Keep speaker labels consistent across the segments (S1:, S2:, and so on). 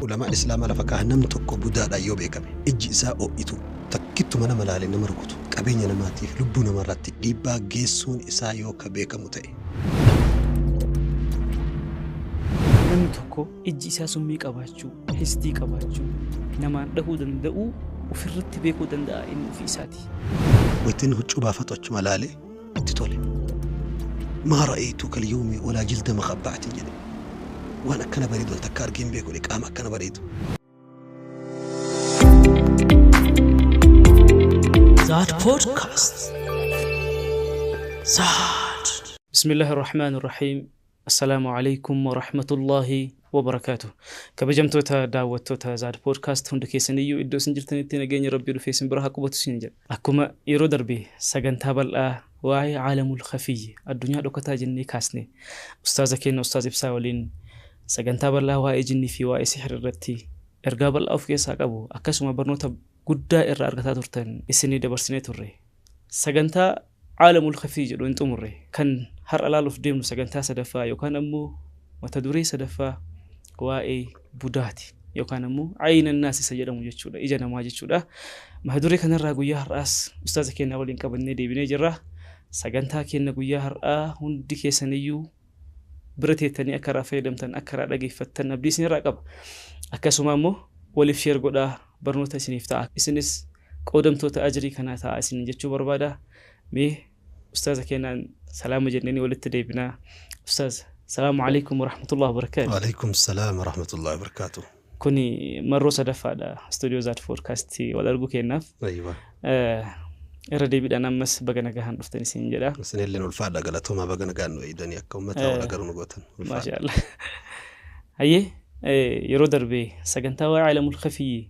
S1: Ulamaan Islaamaa lafa kaahan namni tokko budaadhaan yoo beekame ijji isaa ho'itu takkittuma nama laalee nama rukutu qabeenya namaatiif lubbuu namarratti dhiibbaa geessuun isaa yoo ka beekamu ta'e.
S2: Namni tokko ijji isaa summii qabaachuu, histii qabaachuu, namaan dhahuu danda'uu ofirratti beekuu danda'a inni ofii isaati.
S1: Waytiin huccuu baafatu achuma laalee itti tole. Maa ra'aytu kalyawmi walaa jilda maqabba'atin jedhe. Waan akkana bareedu wal takka argee hin beeku qaama akkana bareedu.
S3: Zaad Podcast. Zaad.
S2: بسم الله الرحمن الرحيم السلام عليكم ورحمة الله وبركاته kabajamtoota daawwattoota Zaad Podcast hunda keessaniyyuu iddoo isin jirtanitti nageenya Rabbii dhufee isin bira haa qubatu isin jedha. Akkuma yeroo darbe sagantaa bal'aa waa'ee caalamul khafiyyi addunyaa dhokataa jennee kaasne ustaaza keenya ustaaz Ibsaa waliin sagantaa bal'aa waa'ee jinnii fi waa'ee sihir irratti ergaa bal'aa of keessaa qabu akkasuma barnoota guddaa irraa argataa turtan isinii dabarsinee turre. Sagantaa caalamul khafiyyi jedhu hin xumurre kan har'a laaluuf deemnu sagantaa sadaffaa yookaan ammoo mata duree sadaffaa waa'ee budaati yookaan ammoo ayna naas isa jedhamu jechuudha ija namaa jechuudha. Mata duree kanarraa guyyaa har'aas ustaaza keenya waliin qabannee deebinee jirra. Sagantaa keenya guyyaa har'aa hundi keessaniyyuu bira teettanii akka irraa fayyadamtan akka irraa dhageeffattan abdii isinirraa qaba. Akkasuma ammoo waliif sheer godhaa barnoota isiniif ta'a. Isinis qoodamtoota ajirii kanaa ta'a isin jechuu barbaada. Mee ustaaza keenyaan salaama jennee walitti deebinaa. Ustaaza salaamu alaikum warahmatullahi wabarakaatu.
S1: Waalaikum salaam warahmatullahi wabarakaatu.
S2: Kuni marroo sadaffaadha istuudiyoo Zaad Podcast wal arguu keenyaaf.
S1: Aywa.
S2: Irra deebiidhaan ammas baga nagahaan dhuftan isin jedha.
S1: Isinilleen ulfaadha galatoomaa baga nagaan nu eegdanii akka uummata wal agaruu nu gootan.
S2: Maasha Allah. Hayyee yeroo darbe sagantaa waa'ee caalamul khafiyyi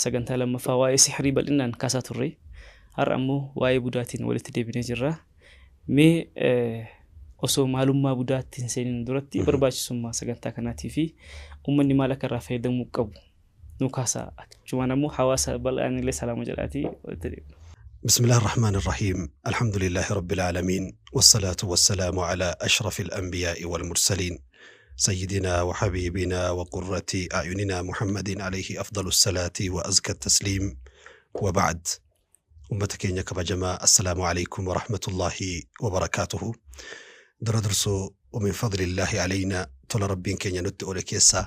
S2: sagantaa lammaffaa waa'ee sihrii bal'inaan kaasaa turre. Har'a ammoo waa'ee budaatiin walitti deebinee jirra. Mee osoo maalummaa budaatti hin seeniin duratti barbaachisummaa sagantaa kanaatii fi uummanni maal akka irraa fayyadamuu qabu nu kaasaa. Achumaan ammoo hawaasa bal'aan illee salaama jedhaatii walitti deebina.
S1: بسم الله الرحمن الرحيم الحمد لله رب العالمين والصلاة والسلام على أشرف الأنبياء والمرسلين سيدنا وحبيبنا وقرة أعيننا محمد عليه أفضل الصلاة وأزكى التسليم وبعد أمة كينيا كبجما السلام عليكم ورحمة الله وبركاته دردرسو ومن فضل الله علينا طول ربي كينيا نت كيسا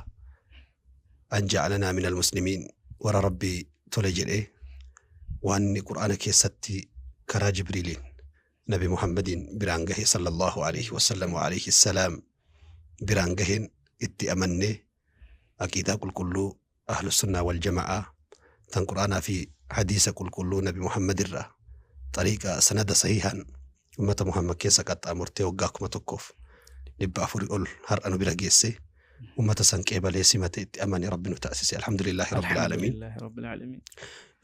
S1: أن جعلنا من المسلمين ورا ربي تولجل إيه وأن قرآن كيستي كرا جبريل نبي محمد برانجه صلى الله عليه وسلم وعليه السلام برانجه اتي أمني أكيد كل كله أهل السنة والجماعة تن قرآن في حديث كل كله نبي محمد الرا طريقة سند صحيحا أمة محمد كيسا قد أمرتي وقاكم تكوف نبقى فريقول هر أنو بلا جيسي أمة سنكيبة ليسمة اتي أمني ربنا تأسيسي الحمد لله رب العالمين.
S2: الحمد لله رب العالمين.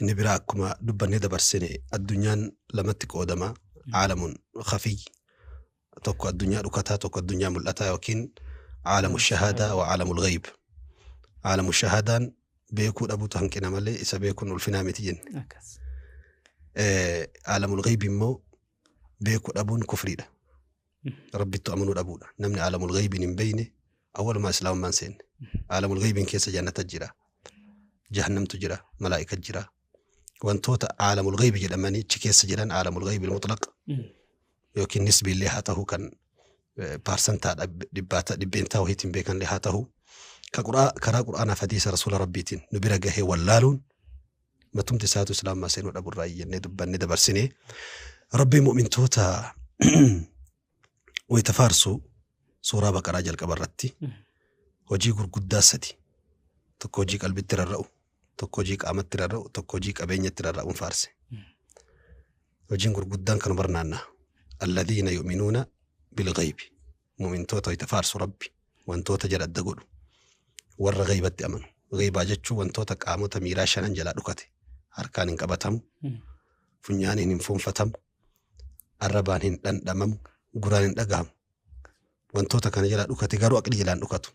S1: Inni biraa akkuma dubbannee dabarsine addunyaan lamatti qoodama caalamun khafii tokko addunyaa dhukataa tokko addunyaa mul'ataa yookiin caalamu shahaadaa wa caalamul ghayb. Caalamu shahaadaan beekuu dhabuutu hanqina malee isa beekuun ulfinaa miti jenne. Caalamul ghayb immoo beekuu dhabuun kufriidha. Rabbittu amanuu dhabuudha. Namni caalamul ghaybiin hin beekne awwalumaa islaamummaan seenne. Caalamul ghaybiin keessa jannata jira. Jahannamtu jira. Malaa'ika jira. Wantoota caalamul ghaybi jedhamanii achi keessa jiran caalamul ghaybi mutlaq yookiin nisbiillee haa ta'u kan paarsantaa dhibbeentaa wahiitiin beekanillee haa ta'u karaa qur'aanaaf hadiisa rasuula rabbiitiin nu bira gahee wallaaluun matumti isaatu islaamaa seenuu dhaburraa jennee dubbannee dabarsinee rabbii mu'mintoota wayita faarsu suuraa baqaraa jalqaba irratti hojii gurguddaa sadi tokko hojii qalbitti rarra'u tokko hojii qaamatti rarra'u tokko hojii qabeenyatti rarra'uun faarse. Hojiin gurguddaan kan barnaanna. Alladhiina yu'minuuna bilghaybi. Mu'mintoota wayita faarsu rabbi wantoota jala adda godhu warra ghaybatti amanu. Ghaybaa jechuun wantoota qaamota miiraa shanan jalaa dhukate. Harkaan hin qabatamu, funyaaniin hin fuunfatamu, arrabaan hin dhandhamamu, guraan hin dhagahamu. Wantoota kana jalaa dhukate garuu aqli jalaan dhukatu.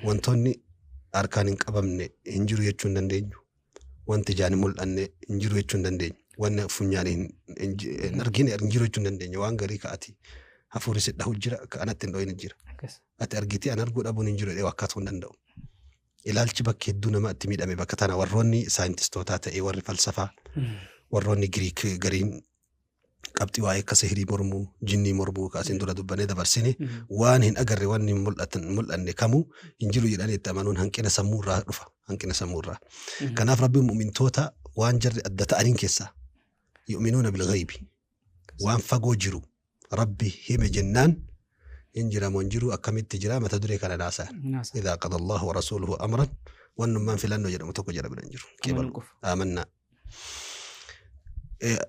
S1: Wantoonni harkaan hin qabamne hin jiru jechuu hin dandeenyu. Wanti ijaan hin mul'anne hin jiru jechuu hin dandeenyu. Wanni funyaan hin argine hin jiru jechuu hin dandeenyu. Waan garii ka'ati hafuurri si dhahu jira ka anatti hin dho'in jira. Ati argitee an arguu dhabuun hin jiru jedhee wakkaatuu hin danda'u. Ilaalchi bakka hedduu nama itti miidhame bakka tana warroonni saayintistootaa ta'e warri falsafaa warroonni Giriik gariin qabxii waa'ee akka sihirii mormuu, jinnii mormuu kaasiin dura dubbannee dabarsine waan hin agarre waan hin mul'anne kamuu hin jiru jedhanii itti amanuun hanqina sammuu irraa dhufa. Hanqina sammuu irraa. Kanaaf Rabbiin mu'mintoota waan jarri adda ta'aniin keessaa yu'minuuna bilghaybi waan fagoo jiru Rabbi hime jennaan hin jiramoo hin jiru akkamitti jira mata duree kana naasa'an. Idhaa qada Allahu wa rasuuluhu amran wannummaan filannoo jedhamu tokko jara bira hin jiru. Amannaa.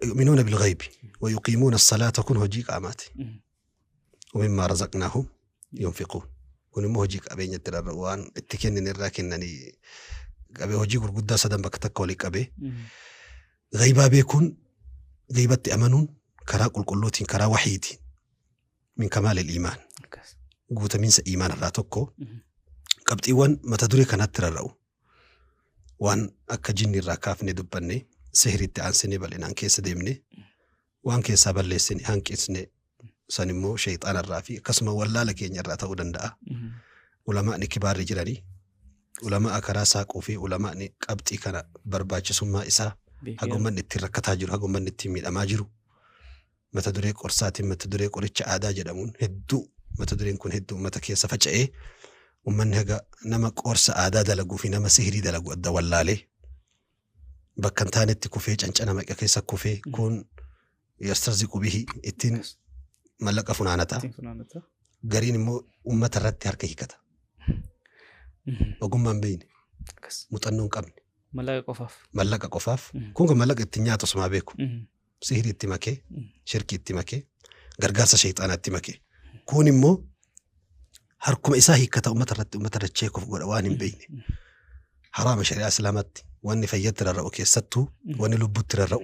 S1: يؤمنون بالغيب ويقيمون الصلاة كن هجيك آماتي ومما رزقناهم ينفقون كن مو هجيك أبين يترروان اتكنن الراكنني أبي هجيك القدة سدن بكتك وليك أبي غيبا بيكون غيبة أمنون كراء القلوتين كراء وحيدين من كمال الإيمان قوت من إيمان الراتوكو قبت إيوان ما تدري كانت تررو وان أكا جني الراكاف ندبني sihiritti aansinee bal'inaan keessa deemne waan keessaa balleessine hanqisne san immoo shayxaana irraa fi akkasuma wallaala keenya irraa ta'uu danda'a. Ulamaa'ni kibaarri jiranii ulama'a karaa saaquu fi ulamaa'ni qabxii kana barbaachisummaa isaa hagummanni ittiin rakkataa jiru hagummanni ittiin miidhamaa jiru mata duree qorsaatiin mata duree qoricha aadaa jedhamuun hedduu mata dureen kun hedduu uummata keessa faca'ee uummanni haga nama qorsa aadaa dalaguu fi nama sihirii dalagu adda wallaalee bakka hin taanetti kufee cancana maqa keessa kufee kun yastarziqu bihi ittiin mallaqa funaanata. Gariin immoo uummata irratti harka hiikata. Ogummaa hin beekne. Muuxannoo hin qabne.
S2: Mallaqa qofaaf.
S1: Mallaqa qofaaf. Kun kan mallaqa ittiin nyaatu osumaa beeku. Sihirii itti makee, shirkii itti makee, gargaarsa shayxaanaa itti makee. Kun immoo harkuma isaa hiikkata uummata irratti uummata irra cheekuuf godha waan hin beekne. Haraama shari'aa islaamaatti wanni fayyatti rarra'u keessattuu wanni lubbutti rarra'u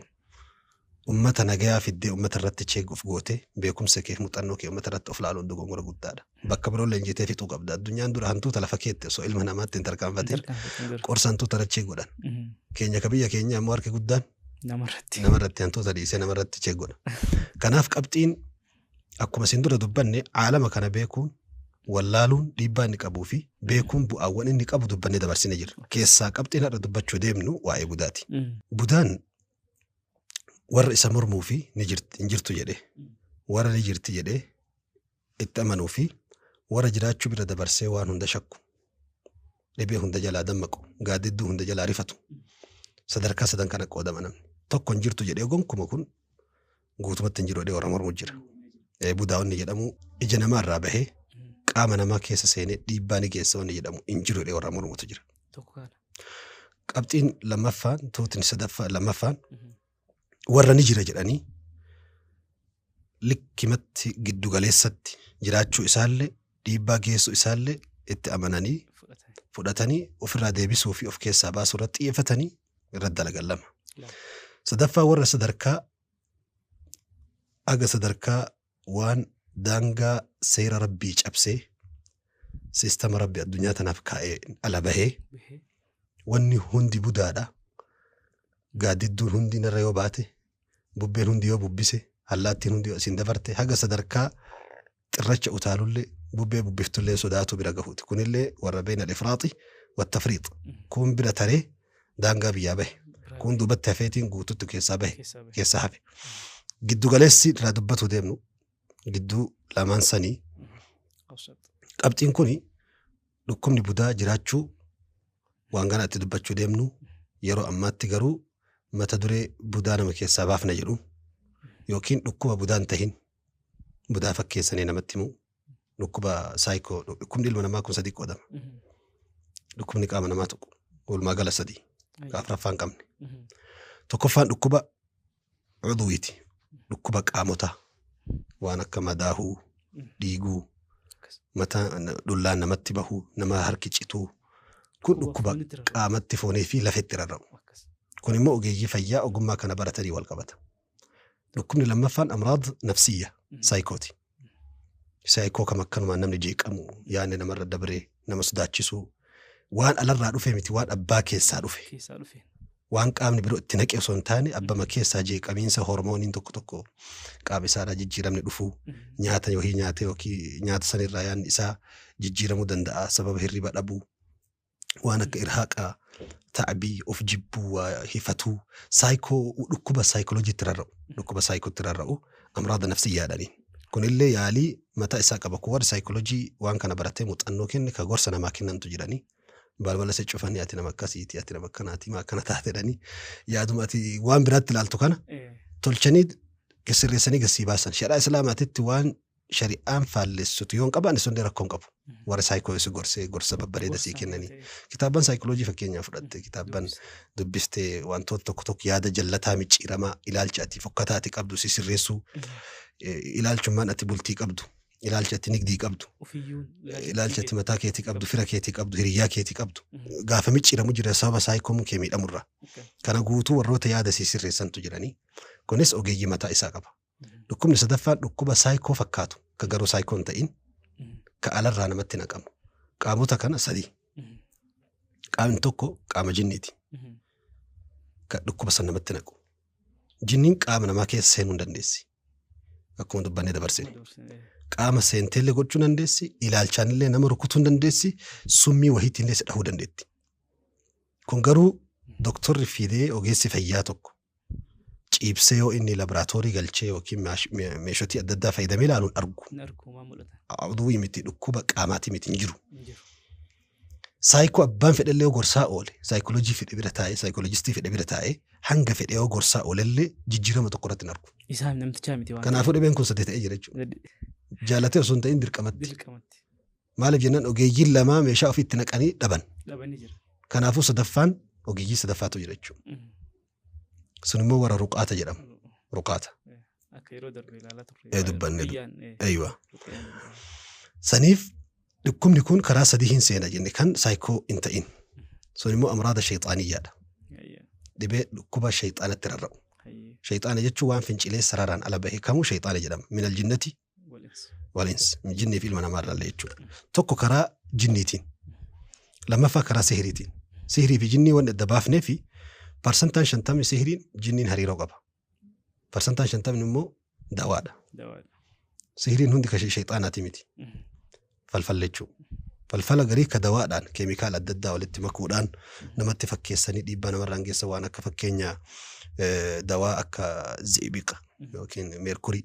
S1: uummata nagayaa fiddee uummata irratti cheekuuf goote beekumsa kee muuxannoo kee uummata irratti of laaluun dogongora guddaadha. Bakka biroo leenjitee fixuu qabda. Addunyaan dura hantuuta lafa keette osoo ilma namaatti hin tarkaanfatin qorsa hantuuta irra cheek godhan. Keenya ka biyya keenya ammoo harki guddaan namarratti hantuuta dhiisee namarratti cheek godha. Kanaaf qabxiin akkuma isin dura dubbanne aalama kana beekuun wallaaluun dhiibbaa inni qabuu fi beekuun bu'aawwan inni qabu dubbannee dabarsine jira. Keessaa qabxiin har'a dubbachuu deemnu waa'ee budaati. Budaan warra isa mormuu fi hin jirtu jedhee warra ni jirti jedhee itti amanuu fi warra jiraachuu bira dabarsee waan hunda shakku dhibee hunda jalaa dammaqu gaaddidduu hunda jalaa rifatu sadarkaa sadan kana qoodama namni. Tokko hin jirtu jedhee gonkuma kun guutumatti hin jiru jedhee warra mormu jira. Budaa wanni jedhamu ija namaarraa bahee qaama namaa keessa seenee dhiibbaa ni geessa wanni jedhamu hin jiru jedhee warra mormutu jira. Qabxiin lammaffaan tuutiin sadaffaa lammaffaan warra ni jira jedhanii likkimatti giddugaleessatti jiraachuu isaallee dhiibbaa geessuu isaallee itti amananii fudhatanii ofirraa deebisuu fi of keessaa baasuu irratti xiyyeeffatanii irratti dalagan lama. Sadaffaa warra sadarkaa aga sadarkaa waan daangaa seera rabbii cabsee siistama rabbii addunyaa tanaaf kaa'ee ala bahee wanni hundi budaadha. Gaaddidduun hundi narra yoo baate bubbeen hundi yoo bubbise allaattiin hundi yoo isin dabarte haga sadarkaa xirracha utaalullee bubbee bubbiftullee sodaatu bira gahuuti. Kunillee warra beena al-ifraaxi wattafriix. Kun bira taree daangaa biyyaa bahe. Kun duubatti hafeetiin guututti keessaa bahe keessaa hafe. Giddugaleessi irraa dubbatu deemnu gidduu lamaan sanii qabxiin kuni dhukkubni budaa jiraachuu waan kana itti dubbachuu deemnu yeroo ammaatti garuu mata duree budaa nama keessaa baafna jedhu yookiin dhukkuba budaa hin tahin budaa fakkeessanii namatti himu dhukkuba saayikoo dhukkubni ilma namaa kun sadii qoodama. Dhukkubni qaama namaa tokko walumaa gala sadii afuraffaa hin qabne. Tokkoffaan dhukkuba cuduwiiti dhukkuba qaamotaa waan akka madaahuu dhiiguu mataa dhullaan namatti bahuu nama harki cituu kun dhukkuba qaamatti foonii fi lafetti rarra'u. Kun immoo ogeeyyii fayyaa ogummaa kana baratanii wal qabata. Dhukkubni lammaffaan amraad nafsiyya saayikooti. Saayikoo kam akkanumaan namni jeeqamu yaadni namarra dabaree nama sodaachisuu waan alarraa dhufe miti waan abbaa keessaa dhufe. Waan qaamni biroo itti naqe osoo hin taane abbama keessaa jeeqamiinsa hormooniin tokko tokko qaama isaarraa jijjiiramni dhufuu nyaata yookiin nyaata yookiin nyaata sanirraa yaadni isaa jijjiiramuu danda'a sababa hirriba dhabuu. Waan akka irhaaqaa, ta'abii, of jibbuu, hifatuu, saayikoo dhukkuba saayikolojiitti rarra'u, dhukkuba saayikootti rarra'u amraada nafsiyyaadhaaniin. Kunillee yaalii mataa isaa qaba. Kun warri saayikoloojii waan kana baratee muuxannoo kenne ka gorsa namaa kennantu jiranii. Balbala isa cufanii ati nama akkasiiti, ati nama akkanaati, maa akkana taate jedhanii yaaduma ati waan biraatti ilaaltu kana tolchanii sirreessanii gassii baasan. Shari'aa Islaamaatitti waan shari'aan faallessutu yoo hin qabaanne sun rakkoo hin qabu. Warri saayikoo si gorsee gorsa babbareeda sii kennanii. Kitaabban saayikoloojii fakkeenyaaf fudhatte kitaabban dubbistee wantoota tokko tokko yaada jallataa micciiramaa ilaalcha ati fokkataa ati qabdu si sirreessuu ilaalchummaan ati bultii qabdu ilaalcha ati nigdii qabdu ilaalcha ati mataa keetii qabdu fira keetii qabdu hiriyyaa keetii qabdu gaafa micciiramu jira sababa saayikoon kee miidhamurra. Kana guutuu warroota yaada si sirreessantu jiranii. Kunis ogeeyyii mataa isaa qaba. Dhukkubni sadaffaan dhukkuba saayikoo fakkaatu ka garuu saayikoo hin ta'in ka alarraa namatti naqamu. Qaamota kana sadii. Qaamni tokko qaama jinniiti. Ka dhukkuba san namatti naqu. Jinniin qaama namaa keessa seenuu hin dandeessi. Akkuma dubbannee dabarsine. Qaama seenteellee gochuu dandeessi, ilaalchaanillee nama rukutuu hin dandeessi, summii wahiitiinillee si dhahuu dandeetti. Kun garuu doktorri fidee ogeessi fayyaa tokko ciibsee yoo inni laboraatoorii galchee yookiin meeshaalee adda addaa fayyadamee ilaaluun argu. Oduu miti dhukkuba qaamaatii miti hin jiru. Saayikoo abbaan fedhellee yoo gorsaa oole, saayikoloojii fedhe bira taa'ee, saayikoloojistii fedhe bira taa'ee hanga fedhe yoo gorsaa oolellee jijjiirama tokko irratti hin argu.
S2: Isaan namtichaa miti waan.
S1: Kanaafuu dhibeen kun sadii ta'ee jira jechuudha. Jaalatee osoo hin ta'in dirqamatti. Maaliif jennaan ogeeyyiin lamaa meeshaa ofiitti naqanii dhaban. Kanaafuu sadaffaan ogeeyyii sadaffaatu jira jechuudha. Sun immoo warra ruqaata jedhamu. Ruqaata.
S2: Akka yeroo darbe ilaalaa turre.
S1: Dubbanne. Eeywa. Saniif dhukkubni kun karaa sadii hin seena jenne kan saayikoo hin ta'in. Sun immoo amraada shayxaaniyyaadha. Dhibee dhukkuba shayxaanatti rarra'u. Shayxaana jechuun waan fincilee sararaan ala bahe kamuu shayxaana jedhama. Minal jinnati wal-ins. Jinnii fi ilma namaa irraallee jechuudha. Tokko karaa jinniitiin. Lammaffaa karaa sihiriitiin. Sihirii fi jinnii waan adda baafnee fi parsantaan 50 sihiriin jinniin hariiroo qaba. Parsantaan 50 immoo dawaadha. Sihiriin hundi kan shayxaanaati miti. Falfalla jechuudha. Falfala garii ka dawaadhaan keemikaala adda addaa walitti makuudhaan namatti fakkeessanii dhiibbaa namarraan geessan waan akka fakkeenya dawaa akka zibiqa yookiin meerkurii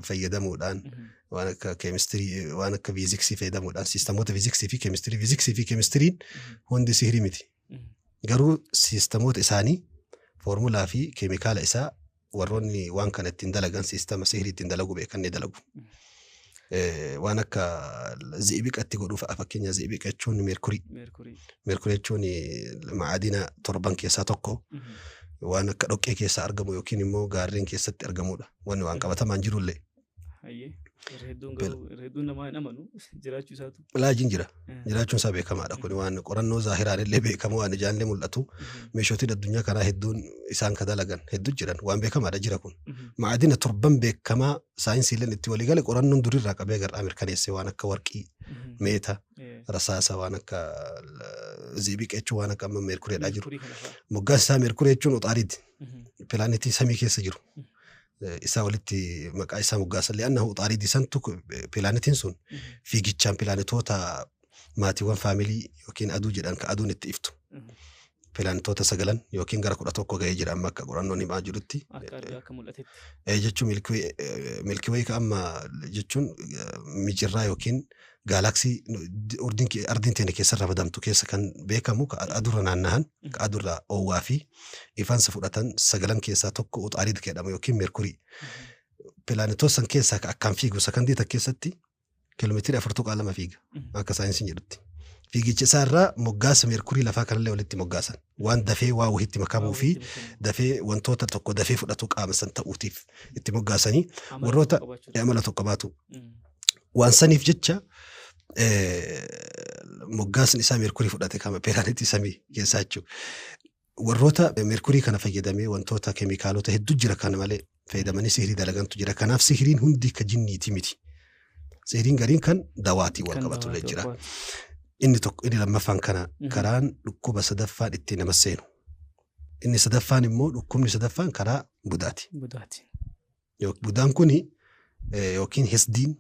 S1: fayyadamuudhaan waan akka keemistirii waan akka fiiziksii fayyadamuudhaan siistamoota fiiziksii fi keemistirii fiiziksii fi keemistiriin hundi sihirii miti. Garuu siistamoota isaanii foormulaa fi keemikaala isaa warroonni waan kana ittiin dalagan siistama sihirii ittiin dalagu beekan ni dalagu. Waan akka zibiqatti godhuu fa'a fakkeenya zibiqa jechuun meerkurii. Meerkurii jechuun maadina torban keessaa tokko waan akka dhoqqee keessaa argamu yookiin immoo gaarreen keessatti argamudha. Wanni waan qabatamaan jirullee.
S2: Hedduun namaa hin amanu jiraachuu isaatu.
S1: Laajiin jira. Jiraachuun isaa beekamaadha. Kun waan qorannoo zaahiraan illee beekamu waan ijaan illee mul'atu. Meeshaaleen addunyaa kanaa hedduun isaan ka dalagan hedduu jiran waan beekamaadha jira kun. Maadina torban beekamaa saayinsiileen itti walii gale qorannoon durirraa qabee gar'aa mirkaneesse waan akka warqii, meeta, rasaasa waan akka zibiqa jechuun waan akka amma meerkureedhaa jiru. Moggaas isaa meerkuree jechuun uxaariiti. Pilaanetii samii keessa jiru. Isaa walitti maqaa isaa moggaasan li'annahu uxaaridii santu pilaanetiin sun fiigichaan pilaanetoota maatiiwwan faamilii yookiin aduu jedhan ka aduun itti iftu. Pilaanetoota 9 yookiin gara 11 ga'ee jira amma akka qorannoon himaa jirutti.
S2: Akka mul'atetti.
S1: Jechuun milkiwee ka amma jechuun mijirraa yookiin gaalaksii ardiin teenya keessa ramadamtu keessa kan beekamu ka aduurra naannahan ka aduurra oowwaa fi ifaansa fudhatan 9 keessaa tokko uxaarid jedhama yookiin meerkurii. Pilaanetoota san keessaa ka akkaan fiigu sakandii takka keessatti kiiloomeetira 4.2 fiiga akka saayinsiin jedhutti. Fiigicha isaarraa moggaasa meerkurii lafaa kanallee walitti moggaasan waan dafee waa wahiitti makamuu fi dafee wantoota tokko dafee fudhatu qaama san ta'uutiif itti moggaasanii warroota amala tokko qabaatu. Waan saniif jecha moggaasni isaa meerkurii fudhate kama pilaanettii samii keessaa jechuudha. Warroota meerkurii kana fayyadamee wantoota keemikaalota hedduu jira kana malee fayyadamanii sihirii dalagantu jira. Kanaaf sihiriin hundi ka jinniiti miti. Sihiriin gariin kan dawaatii wal qabatullee jira. Inni tokko inni lammaffaan kana karaan dhukkuba sadaffaan ittiin nama seenu. Inni sadaffaan immoo dhukkubni sadaffaan karaa budaati. Budaan kuni yookiin hisdiin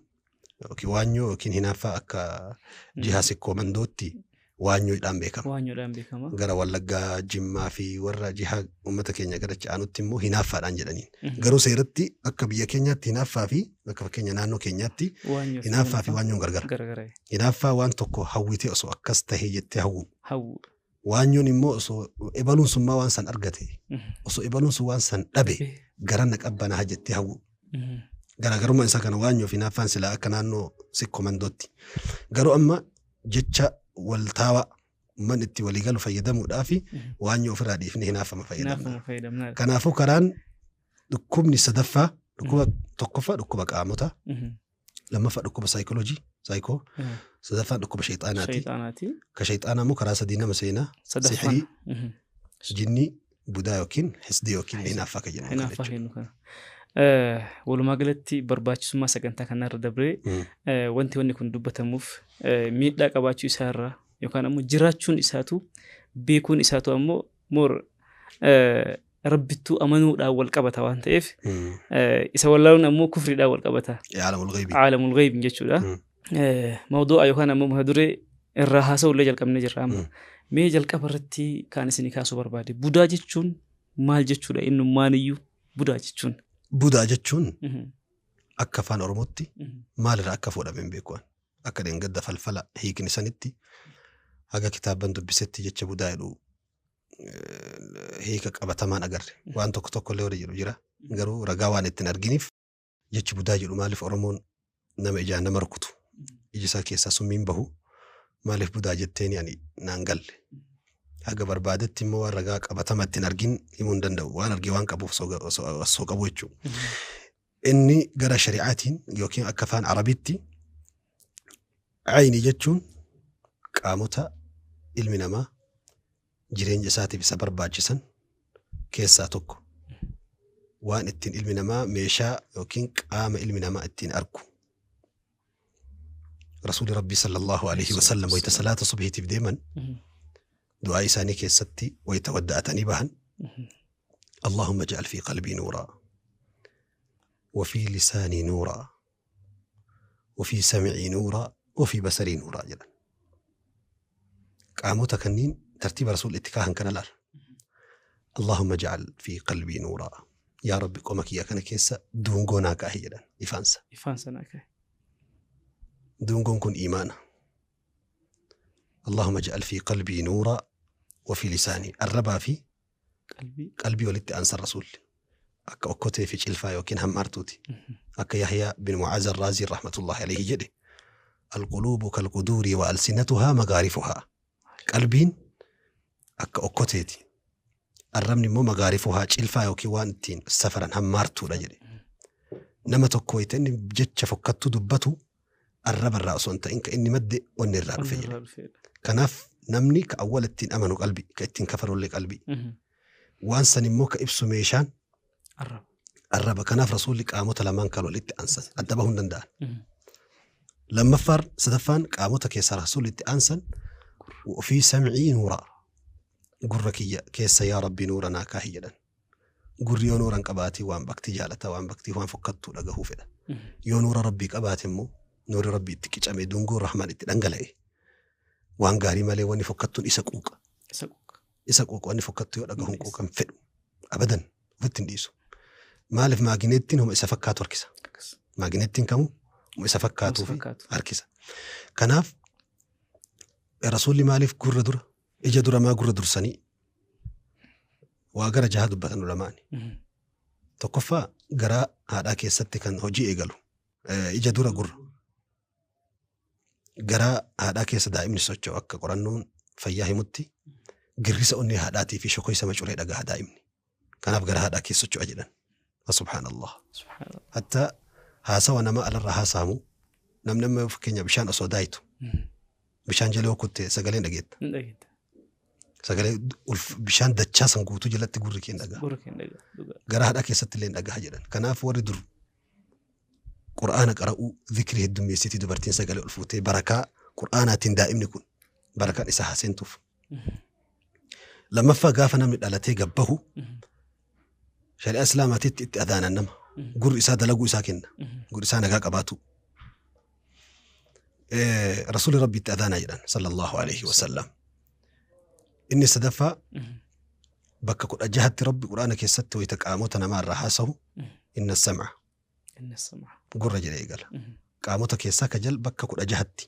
S1: yookiin waanyoo yookiin hinaaffaa akka jihaa sikkoo mandootti Waanyoodhaan beekama.
S2: Waanyoodhaan beekama.
S1: Gara Wallaggaa, Jimmaa fi warra jihaa uummata keenya gara aanutti immoo hinaaffaadhaan jedhaniin. Garuu seeratti akka biyya keenyaatti hinaaffaa fi akka fakkeenya naannoo keenyaatti
S2: Waanyoo fi
S1: hinaaffaa fi
S2: hinaaffaa
S1: waanyoon gargara.
S2: Garagara.
S1: Hinaaffaa waan tokko hawwitee osoo akkas tahee jettee hawwu.
S2: Hawwu.
S1: Waanyoon immoo osoo ebaluun sun maa waan san argate osoo ebaluun sun waan san dhabe gara na qabbanaa jettee hawwu. Garaagarummaan isaa kana waanyoo fi hinaaffaan silaa akka naannoo sikkomandootti. Garuu amma jecha waltaawaa uummanni itti waliigalu fayyadamuudhaaf waanyoo ofirraa dhiifnee hinaaffama fayyadamna.
S2: Hinaaffama fayyadamna.
S1: Kanaafuu karaan dhukkubni sadaffaa dhukkuba tokkoffaa dhukkuba qaamotaa lammaffaa dhukkuba saayikooloojii saayikoo sadaffaan dhukkuba sheexaanaati.
S2: Shayxaanaati.
S1: Ka sheexaanaa immoo karaa sadii nama seenaa
S2: Sadaffaan.
S1: sihirii jinnii budaa yookiin hisdii yookiin hinaaffaa kan jedhamu kana
S2: Hinaaffaa
S1: jechuudha.
S2: kennu kana. Walumaa galatti barbaachisummaa sagantaa kanarra dabree wanti wanni kun dubbatamuuf miidhaa qabaachuu isaarraa yookaan ammoo jiraachuun isaatu beekuun isaatu ammoo moor rabbittuu amanuudhaan wal qabata waan ta'eef isa wallaaluun ammoo kufriidhaan wal qabata.
S1: Caalamul ghaybii.
S2: Caalamul ghaybii jechuudha. Mawduu'a yookaan ammoo mata duree irraa haasa'ullee jalqabnee jirra amma. Mee jalqaba irratti kan isinii kaasuu barbaade budaa jechuun maal jechuudha innummaaniyyuu budaa jechuun.
S1: Budaa jechuun akka afaan Oromootti maalirraa akka fuudhame hin beeku. Akka dheengadda falfala hiikni sanitti haga kitaaban dubbisetti jecha budaa jedhu hiika qabatamaan agarre. Waan tokko tokko illee warri jedhu jira. Garuu ragaa waan ittiin arginiif jechi budaa jedhu maaliif Oromoon nama ijaan nama rukutu iji isaa keessaa summiin bahu maaliif budaa jetteen ani naan galle. Haga barbaadetti immoo waan ragaa qabatama ittiin argin himuu hin danda'u. Waan argee waan qabuuf osoo qabu jechuudha. Inni gara shari'aatiin yookiin akka afaan Arabiitti ayni jechuun qaamota ilmi namaa jireenya isaatiif isa barbaachisan keessaa tokko. Waan ittiin ilmi namaa meeshaa yookiin qaama ilmi namaa ittiin argu. Rasuulli Rabbii sallallahu alaihi wasallam wayita salaata subhiitiif deeman du'aa isaanii keessatti wayita wadda'atanii bahan Allahumma ij'al fi qalbii nuuraa wa fi lisaanii nuuraa wa fi sam'ii nuuraa wa fi basarii nuuraa jedhan. Qaamota kanneen tartiiba rasuulli itti kaahan kana laal. Allahumma ij'al fi qalbii nuuraa. Yaa Rabbi qoma kiyya kana keessa duungoo naa kaahi jedhan ifaansa.
S2: Ifaansa naa kaahi.
S1: Duungoon kun iimaana. Allahumma ij'al fi qalbii nuuraa wa fi lisaanii. Arrabaa fi qalbii walitti aansan rasuulli. Akka okkotee fi cilfaa yookiin hammaartuuti. Akka Yahyaa bin Mucaaz Arraazii rahmatullahi alayhi jedhe. Alquluubu kalquduurii wa alsinatuhaa magaarifuhaa. Qalbiin akka okkoteeti. Arrabni immoo magaarifuhaa cilfaa yookiin waan ittiin safaran hammaartuudha jedhe. Nama tokko wayita inni jecha fokkattuu dubbatu arraba irraa osoo hin ta'in ka inni madde onni irraa dhufe jedhe. Kanaaf namni ka awwala ittiin amanu qalbii, ka ittiin kafarullee qalbii. Waan san immoo ka ibsu meeshaan arraba. Kanaaf rasuulli qaamota lamaan kan walitti aansan adda bahuu hin danda'an. Lammaffaan sadaffaan qaamota keessaa rasuulli itti aansan ofii sam'ii nuuraa. Gurra kiyya keessa yaa Rabbi nuura naa kaahi jedhan. Gurri yoo nuura hin qabaatin waan bakti jaalata waan bakti waan fokkattuu dhagahuu fedha. Yoo nuura Rabbii qabaate immoo nuurri Rabbii itti qicame dungoon Rahmaan itti dhangala'e waan gaarii malee wanni fokkattuun isa quuqa. Isa quuqa wanni fokkattuu yoo dhagahuun quuqan fedhu abadan ofitti hin dhiisu. Maaliif maagineettiin homa isa fakkaatu harkisa. Maagineettiin kamuu homa isa fakkaatuu fi harkisa. Kanaaf rasuulli maaliif gurra dura ija dura maa gurra dursanii waa gara jaha dubbatan ulamaani. Tokkoffaa garaa haadhaa keessatti kan hojii eegalu ija dura gurra. Garaa haadhaa keessa daa'imni socho'u akka qorannoon fayyaa himutti girrisa onnee haadhaatii fi shokoysa macuree dhagaha daa'imni. Kanaaf garaa haadhaa keessa socho'a jedhan. Subhaanallah. Hatta haasawa nama alarraa haasa'amu namni amma fakkeenya bishaan osoo daayitu bishaan jala yoo kutte sagaleen dhageetta. Sagalee bishaan dachaa san guutuu jalatti gurri kee hin dhaga'a. Garaa haadhaa keessatti illee hin dhagaha jedhan. Kanaaf warri dur Qur'aana qara'uu zikrii heddummeessitii dubartiin sagalee ol fuutee barakaa Qur'aanaatiin daa'imni kun barakaan isa haaseentuuf. Lammaffaa gaafa namni dhalatee gabbahu shari'aa Islaamaatiitti itti adaanan nama. Gurri isaa dalaguu isaa kenna. Gurri isaa nagaa qabaatu. Rasuulli Rabbi itti adaanaa jedhan sallallahu alaihi wasallam. Inni sadaffaa bakka 16tti Rabbi Quraana keessatti wayita qaamota namaarraa haasawu inna sam'a.
S2: Inna sam'a.
S1: Gurra jedhee eegala. Qaamota keessaa ka jal bakka 16tti.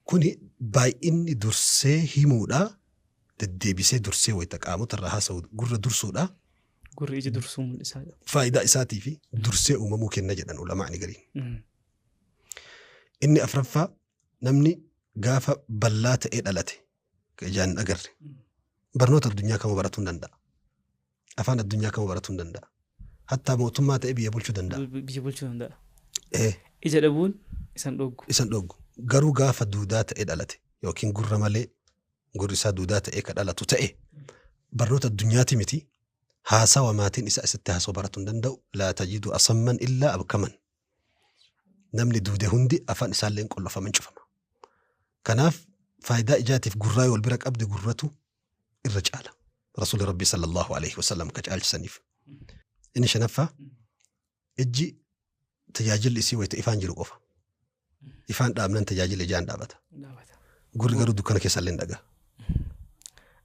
S1: Kuni baay'inni dursee himuudhaa deddeebisee dursee wayita qaamota irraa haasawu gurra dursuudhaa.
S2: Gurri ija dursuu mul'isaa.
S1: Faayidaa isaatii fi dursee uumamuu kenna jedhan ulamaani gariin. Inni afraffaa namni gaafa bal'aa ta'ee dhalate ijaan hin agarre barnoota addunyaa kamuu baratuu hin danda'a. Afaan addunyaa kamuu baratuu hin danda'a. Hattaa mootummaa ta'ee biyya bulchuu danda'a.
S2: Biyya bulchuu danda'a. Ija dhabuun isan dhoggu.
S1: Isan dhoggu. Garuu gaafa duudaa ta'ee dhalate yookiin gurra malee gurri isaa duudaa ta'ee ka dhalatu ta'e barnoota addunyaati miti haasawa maatiin isaa isatti haasawaa baratuu hin danda'u. Laa tajidu asamman illaa abkaman. Namni duude hundi afaan isaallee qollofaman cufama. Kanaaf faayidaa ijaatiif gurraa wal bira qabde gurratu irra caala. Rasuulli Rabbi sallallahu alaihi wasallam ka caalchisaniif. Inni shanaffaa ijji tajaajilli isii wayita ifaan jiru qofa. Ifaan dhaabnan tajaajila ijaan dhaabata. Gurri garuu dukkana keessallee hin dhagaa.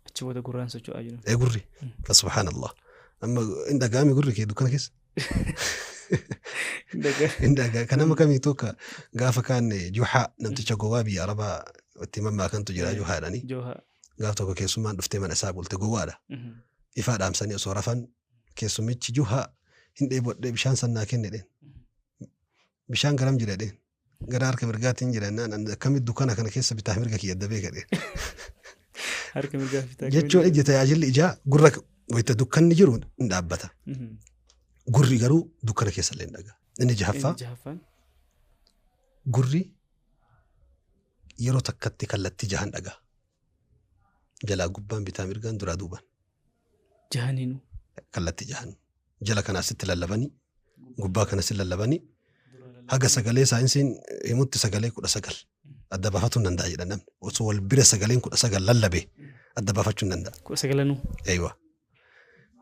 S2: Achi booda gurraan socho'aa jiru.
S1: Gurri. Subhaanallah. Amma hin dhagaami gurri kee dukkana keessa. Hin dhagaa. Kan nama kamii tokko gaafa kaan Juhaa namticha gowwaa biyya Arabaa itti mammaakantu jira Juhaa jedhanii. Gaaf tokko keessummaan dhuftee mana isaa bulte gowwaadha. Ifaa dhaamsanii osoo rafan keessummichi Juhaa hin dheebodhee bishaan sannaa kenne dheen. Bishaan garam jira dheen. Gara harka mirgaatiin jira naan akkamitti dukkana kana keessa bitaa mirga kiyya adda beeka dheen.
S2: Harka mirgaa bitaa.
S1: Jechuun iji tajaajilli ijaa gurra wayita dukkanni jiru hin dhaabbata. Gurri garuu dukkana keessa illee hin dhagaa. Inni jahaffaa gurri yeroo takkatti kallattii jahan dhagaa. Jalaa gubbaan bitaa mirgaan duraa duubaan.
S2: Jahaniinuu.
S1: Kallattii jahan. Jala kana asitti lallabanii gubbaa kana asitti lallabanii haga sagalee saayinsiin himutti sagalee 19 adda baafachuu hin danda'a jedhan namni. Osoo wal bira sagaleen 19 lallabe adda baafachuu hin danda'a.
S2: 19nuu.
S1: Eeywa.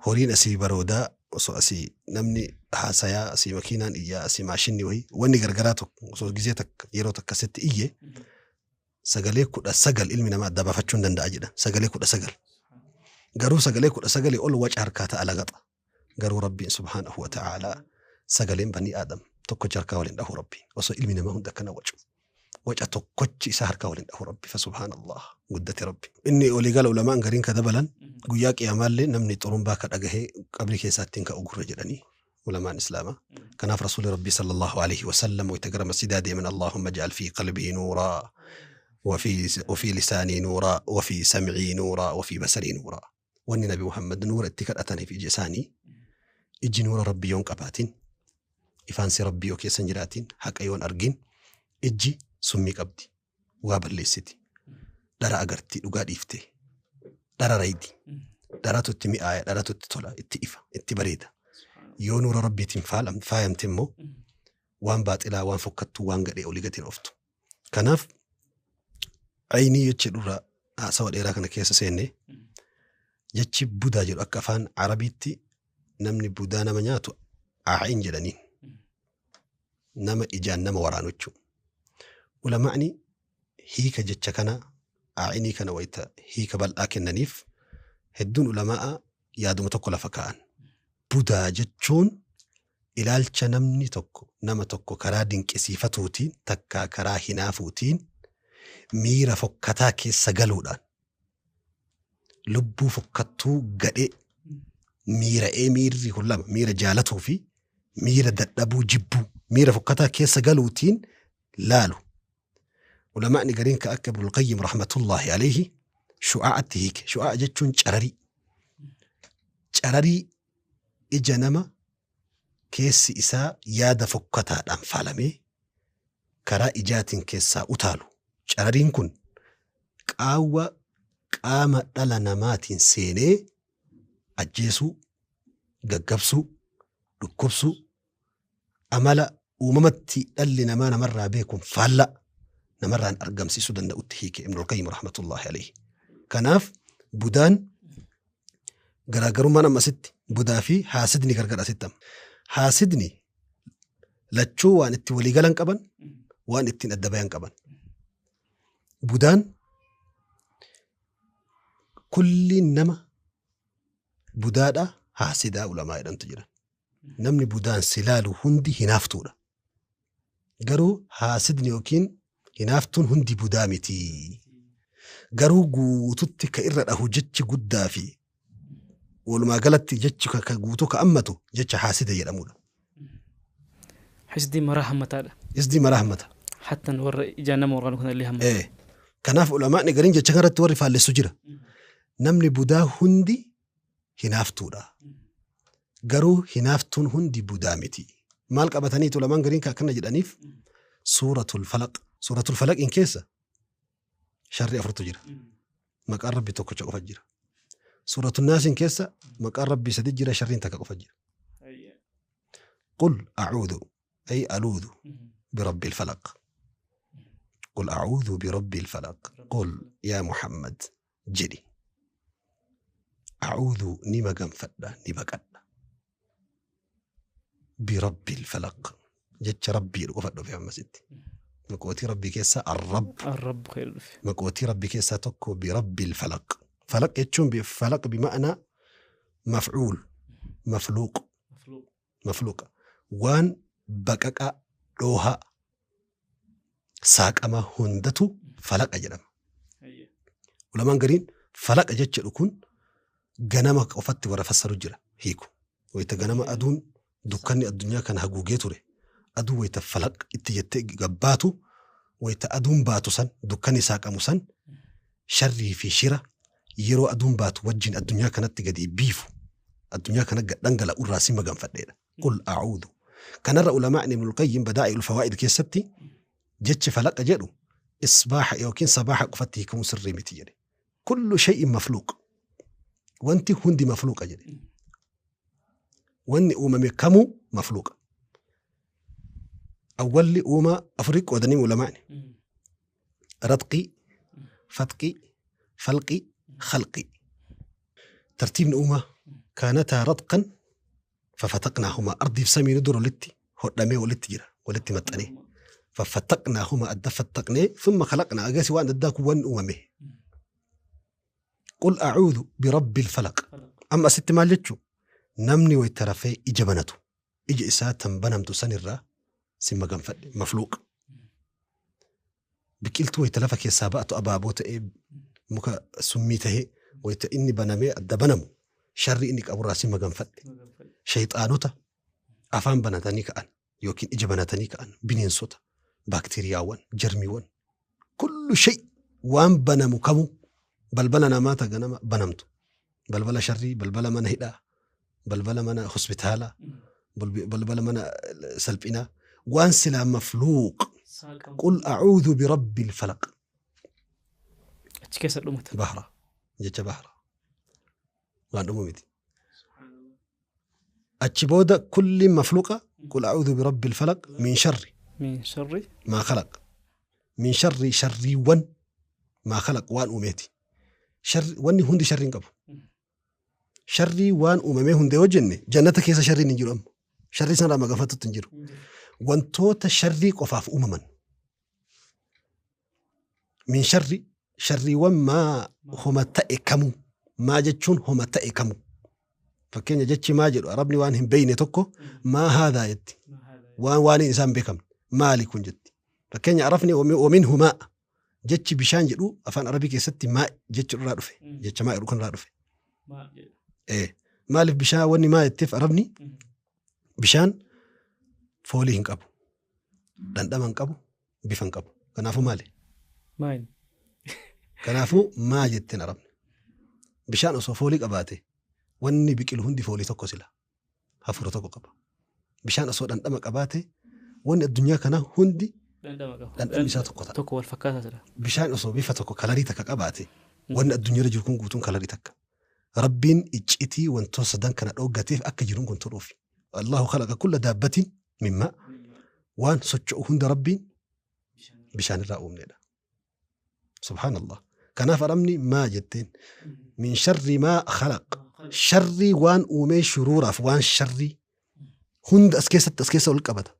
S1: Horiin asii baroodaa osoo asii namni haasayaa asii makiinaan iyyaa asii maashinni wayii wanni gargaraa tokko osoo gizee takka yeroo takka asitti iyye sagalee 19 ilmi namaa adda baafachuu hin danda'a jedhan. Sagalee 19. Garuu sagalee 19 ol waca harkaa ta'a lagaxa. Garuu Rabbiin subhaanahu wa ta'aalaa sagaleen banii Aadam tokkochi harkaa waliin dhahu Rabbiin osoo ilmi namaa hunda akkana wacu. Waca tokkochi isaa harkaa waliin dhahu Rabbi fa subhaanallah guddate Rabbi. Inni olii gala ulamaan gariin ka dabalan guyyaa qiyaamaallee namni xurumbaa ka dhagahee qabrii keessaattiin ka'u gurra jedhanii ulamaan islaamaa. Kanaaf Rasuulli Rabbii sallallahu alaihi wasallam wayita gara masjidaa deeman Allahumma ij'al fi qalbii nuuraa وفي لساني نورا وفي سمعي نورا وفي بصري نورا. Wanni Nabi Muhammad nuura itti kadhataniif ija isaanii ijji nuura Rabbii yoon qabaatin ifaansi Rabbii yoo keessa hin jiraatin haqa yoon argin ijji summii qabdi waa balleessiti dhara agartii dhugaa dhiiftee dhara raydi dharatu itti mi'aaya dharatu itti tola itti ifa itti bareeda yoo nuura Rabbiitiin faayamte immoo waan baaxilaa waan fokkattuu waan gadhee olii gatiin ooftu. Kanaaf aynii jechi durra haasawa dheeraa kana keessa seenne jechi budaa jedhu akka afaan Arabiitti namni budaa nama nyaatu aa'iin jedhaniin nama ijaan nama waraanu jechuudha. Ulamaani hiika jecha kana aa'inii kana wayita hiika bal'aa kennaniif hedduun ulamaa yaaduma tokko lafa kaa'an. Budaa jechuun ilaalcha namni tokko nama tokko karaa dinqisiifatuutiin takkaa karaa hinaafuutiin miira fokkataa keessa galuudhaan lubbuu fokkattuu gadhee miira'ee miirri kun lama miira jaalatuu fi miira dadhabuu jibbuu miira fokkataa keessa galuutiin laalu. Ulamaani gariin ka akka Ibnul Qayyim rahmatullahi alayhi shu'aa'atti hiike. Shu'aa'a jechuun cararii. Cararii ija nama keessi isaa yaada fokkataadhaan faalamee karaa ijaatiin keessaa utaalu. Carariin kun qaawwa qaama dhala namaatiin seenee ajjeesuu, gaggabsuu, dhukkubsuu, amala uumamatti dhalli namaa namarraa beekuun faalla namarraan argamsiisuu danda'utti hiike Ibnul Qayyim rahmatullahi alayhi. Kanaaf budaan garaagarummaan amma asitti budaa fi haasidni gargar asitti amma. Haasidni lachuu waan itti waliigalan qaban Waan ittiin adda bayan qaban. Budaan kulli nama budaadha haasidaa ulamaa jedhamtu jira. Namni budaan si laalu hundi hinaaftuudha. Garuu haasidni yookiin hinaaftuun hundi budaa miti. Garuu guututti ka irra dhahu jechi guddaa fi walumaa galatti jechi ka guutuu ka ammatu jecha haasida jedhamudha.
S2: Hisdii maraa hammataadha.
S1: Hisdii maraa hammata.
S2: Hattan warra ijaan nama waraanu kanallee hammata.
S1: Kanaaf ulamaani gariin jecha kanarratti warri faallessu jira. Namni budaa hundi hinaaftuudha. Garuu hinaaftuun hundi budaa miti. Maal qabataniitu ulamaan gariin akkana jedhaniif suuratul falaq. Suuratul falaqiin keessa sharri afurtu jira. Maqaan rabbi tokkicha qofa jira. Suuratul naasiin keessa maqaan rabbi sadi jira sharriin takka qofa jira. Qul a'uudhu ay aluudhu birabbil falaq. Qul a'uudhu birabbil falaq. Qul yaa Muhammad jedhi. A'uudhu ni maganfadha ni baqadha. Birabbil falaq. Jecha rabbii qofa dhufe ammasitti. Maqootii rabbii keessaa arrab.
S2: Arrab khayr dhufe.
S1: Maqootii rabbii keessaa tokko birabbil falaq. Falaq jechuun falaq bima'anaa mafcuul mafluuq mafluuqa waan baqaqaa dhoohaa saaqama hundatu falaqa jedhama. Ulamaan gariin falaqa jechuudha kun ganama qofatti warra fassaru jira hiiku. Wayita ganama aduun dukkanni addunyaa kana haguugee ture. Aduu wayita falaq itti jettee gabbaatu wayita aduun baatu san dukkanni saaqamu san sharrii fi shira yeroo aduun baatu wajjin addunyaa kanatti gadi biifu addunyaa kana gad dhangala'u irraa si maganfadheedha. Qul a'uudhu. Kanarra ulamaan Ibnul Qayyim Badaa'i'ul Fawaa'id keessatti jechi falaqa jedhu isbaaha yookiin sabaaha qofatti hiikamuu sirrii miti jedhe. Kullu shay'in mafluuq. Wanti hundi mafluuqa jedhe. Wanni uumame kamuu mafluuqa. Awwalli uumaa afurii qoodanii ulamaani. Ratqii, fatqii, falqii, khalqii. Tartiibni uumaa kaanataa ratqan fafataqnaahumaa ardiif samiin dura walitti hodhamee walitti jira walitti maxxanee. Fafataqnaahumaa adda fattaqnee thumma khalaqnaa agarsi waan addaa kun waan uumame. Qul a'uudhu birabbil falaq. Amma asitti maal jechuu namni wayita rafee ija banatu ija isaa tan banamtu sanirraa si maganfadhe mafluuq. Biqiltuu wayita lafa keessaa ba'atu abaaboo ta'ee muka summii ta'ee wayita inni banamee adda banamu sharri inni qaburraa si maganfadhe. Shayxaanota afaan banatanii ka'an yookiin ija banatanii ka'an bineensota baakteeriyaawwan jarmiiwwan kullu shay waan banamu kamuu balbala namaa ta ganama banamtu balbala sharrii balbala mana hidhaa balbala mana hospitaalaa balbala mana salphinaa waan silaa mafluuq. Qul a'uudhu birabbil falaq.
S2: Achi keessa dhumata.
S1: Bahra jecha bahra waan dhumu miti. Achi booda kulli mafluuqa qul a'uudhu birabbil falaq min sharri
S2: min sharri
S1: maa khalaq min sharri sharriiwwan maa khalaq waan uumeeti. Sharri wanni hundi sharri hin qabu. Sharrii waan uumamee hundee hojjenne jannata keessa sharriin hin jiru amma. Sharrii sanarraa maganfatutti hin jiru. Wantoota sharrii qofaaf uumaman. Min sharri sharriiwwan maa homa ta'e kamuu maa jechuun homa ta'e kamuu. Fakkeenya jechi maa jedhu arabni waan hin beeyne tokko maa haadhaa jetti. Waan waan isaan beekamne maali kun jetti. Fakkeenya arabni waminhu maa jechi bishaan jedhu afaan arabii keessatti maa jechi irraa dhufe jecha maa jedhu kan irraa dhufe. Maaliif bishaan wanni maa jetteef arabni bishaan foolii hin qabu, dhandhama hin qabu, bifa hin qabu. Kanaafuu maali?
S2: Maali?
S1: Kanaafuu maa jetteen arabni? Bishaan osoo foolii qabaate wanni biqilu hundi foolii tokko sila hafuura tokko qaba. Bishaan osoo dhandhama qabaate wanni addunyaa kanaa hundi dhandhamni isaa tokko ta'a.
S2: Tokko wal fakkaataa jira.
S1: Bishaan osoo bifa tokko kalarii takka qabaate wanni addunyaarra jiru kun guutuun kalarii takka. Rabbiin iccitii wantoota sadan kana dhooggateef akka jiruun kun toluufi. Allahu khalaqa kulla daabbatin mimmaa waan socho'u hunda rabbiin bishaan irraa uumnedha. Subhaanallah. Kanaaf arabni maa jetteen min sharri maa khalaq sharrii waan uumee shuruuraaf waan sharrii hunda as keessatti as keessa ol qabata.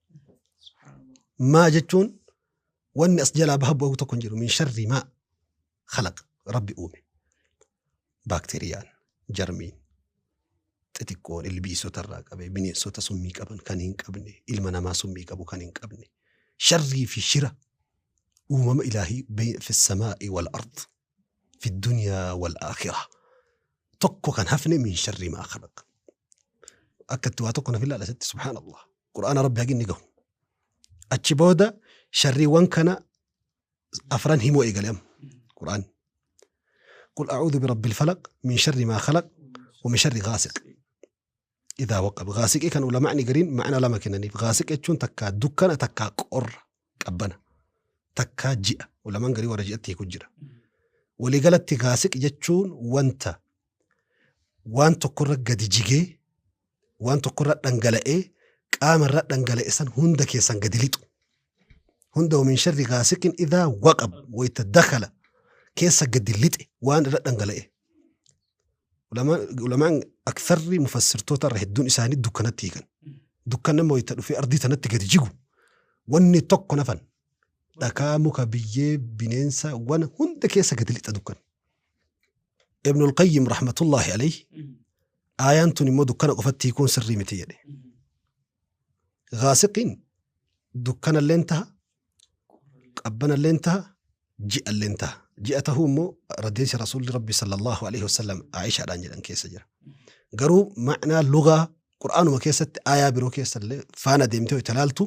S1: Maa jechuun Wanni as jalaa baha bu'u tokko hin jiru. Min sharri maa khalaq rabbi uume. Baakteeriyaan, jarmiin, xixiqqoon ilbiisota irraa qabee bineensota summii qaban kan hin qabne, ilma namaa summii qabu kan hin qabne, sharrii fi shira uumama ilaahii fi samaa'i wal ard fi dunyaa wal aakhira tokko kan hafne min sharri maa khalaq. Akka itti waa tokko naf ilaala asitti subhaanallah. Qur'aana rabbi hagi inni gahu. Achi booda sharriiwwan kana afran himuu eegale amma Qur'aan. قل أعوذ برب الفلق من شر ما خلق ومن شر غاسق إذا وقب. غاسق كان ولا معني قرين معنى لما كنني غاسق يتشون تكا دكنا تكا قر قبنا تكا جئ ولا من قري ورجئت يكجرا ولي قالت غاسق يتشون وانت وانت قر قد جيجي وانت قر دنگلئه قام الر دنگلئه سن هند كيسن قدليتو هند ومن شر غاسق إذا وقب ويتدخل keessa gadi lixe waan irra dhangala'e. Ulamaan aktharri mufassirtoota irra hedduun isaanii dukkanatti hiikan. Dukkan nama wayita dhufee ardii tanatti gadi jigu wanni tokko nafan dhakaa muka biyyee bineensa waan hunda keessa gadi lixa dukkan. Ibnul Qayyim rahmatullahi alayhi aayaan tun immoo dukkana qofatti hiikuun sirrii miti jedhe. Gaasiqiin dukkanalleen taha, qabbanalleen taha, ji'alleen taha. Ji'a tahuu immoo raddeessi rasuulli rabbi sallallahu alaihi wasallam Aishaadhaan jedhan keessa jira. Garuu ma'naa lugaa qur'aanuma keessatti aayaa biroo keessallee faana deemtee yoo ilaaltu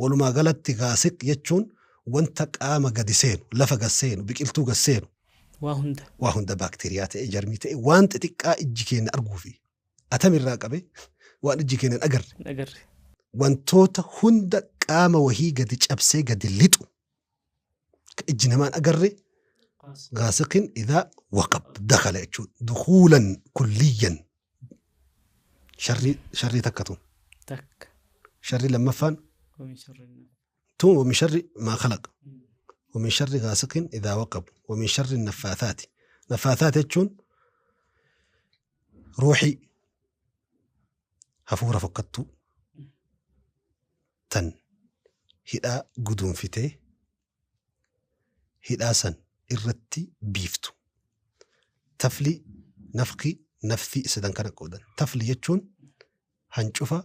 S1: walumaa galatti gaasiq jechuun wanta qaama gadi seenu, lafa gad seenu, biqiltuu gad seenu.
S2: Waa hunda.
S1: Waa hunda baakteeriyaa ta'e, jarmii ta'e, waan xixiqqaa ijji keenya arguu fi atamirraa qabe waan ijji keenya hin agarre.
S2: Hin agarre.
S1: Wantoota hunda qaama wahii gadi cabsee gadi lixu ijji namaan agarre غاسق إذا وقب دخل دخولا كليا. شر تكتون
S2: تك
S1: شر لما فان
S2: ومن شر
S1: تو ومن شر ما خلق ومن شر غاسق إذا وقب ومن شر النفاثات. نفاثات تشون روحي هفورة فقدتو تن هدا قدوم فيتي هدا سن irratti biiftu. Tafli nafqi nafti sadan kana qoodan. Tafli jechuun hancufa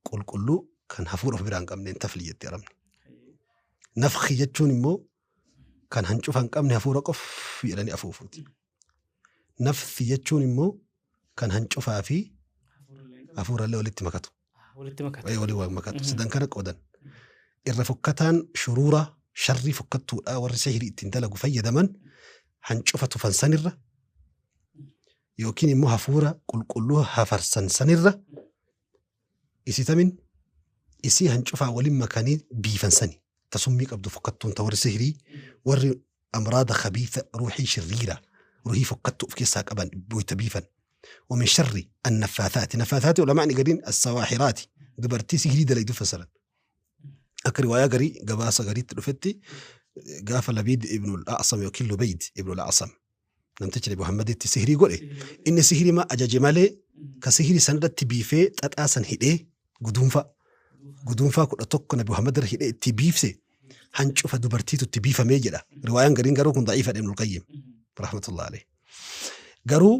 S1: qulqulluu kan hafuura of biraa hin qabneen tafli jetti arabni. Nafqi jechuun immoo kan hancufa hin qabne hafuura qof jedhanii afuufuuti. Nafti jechuun immoo kan hancufaa fi hafuurallee walitti makatu.
S2: Walitti makatu.
S1: Walii makatu. Sadan kana qoodan. Irra fokkataan shuruura sharrii fokkattuudha warri sihirii ittiin dalagu fayyadaman hancufa tufan sanirra yookiin immoo hafuura qulqulluu hafarsan sanirra isitamin isii hancufaa waliin makanii biifan sani tasummii qabdu fokkattuun ta warri sihirii warri amraada khabiitha ruuxii shirriira ruuxii fokkattuu of keessaa qaban boyta biifan. ومن شر النفاثات. نفاثات علماء قالين السواحرات dubartii sihirii dalaydu fasaran. Akka riwaayaa garii gabaasa gariitti dhufetti gaafa Labiid ibn al-A'sam yookiin Lubayd ibn al-A'sam namtichi Nabi Muhammaditti sihirii godhe inni sihirii ma ajaje malee ka sihirii sanarratti biifee xaxaa san hidhee guduunfaa 11 Nabi Muhammad irra hidhee itti biifse hancufa dubartiitu itti biifamee jedha. Riwaayaan gariin garuu kun da'iifa Ibn al-Qayyim rahmatullahi alayhi. Garuu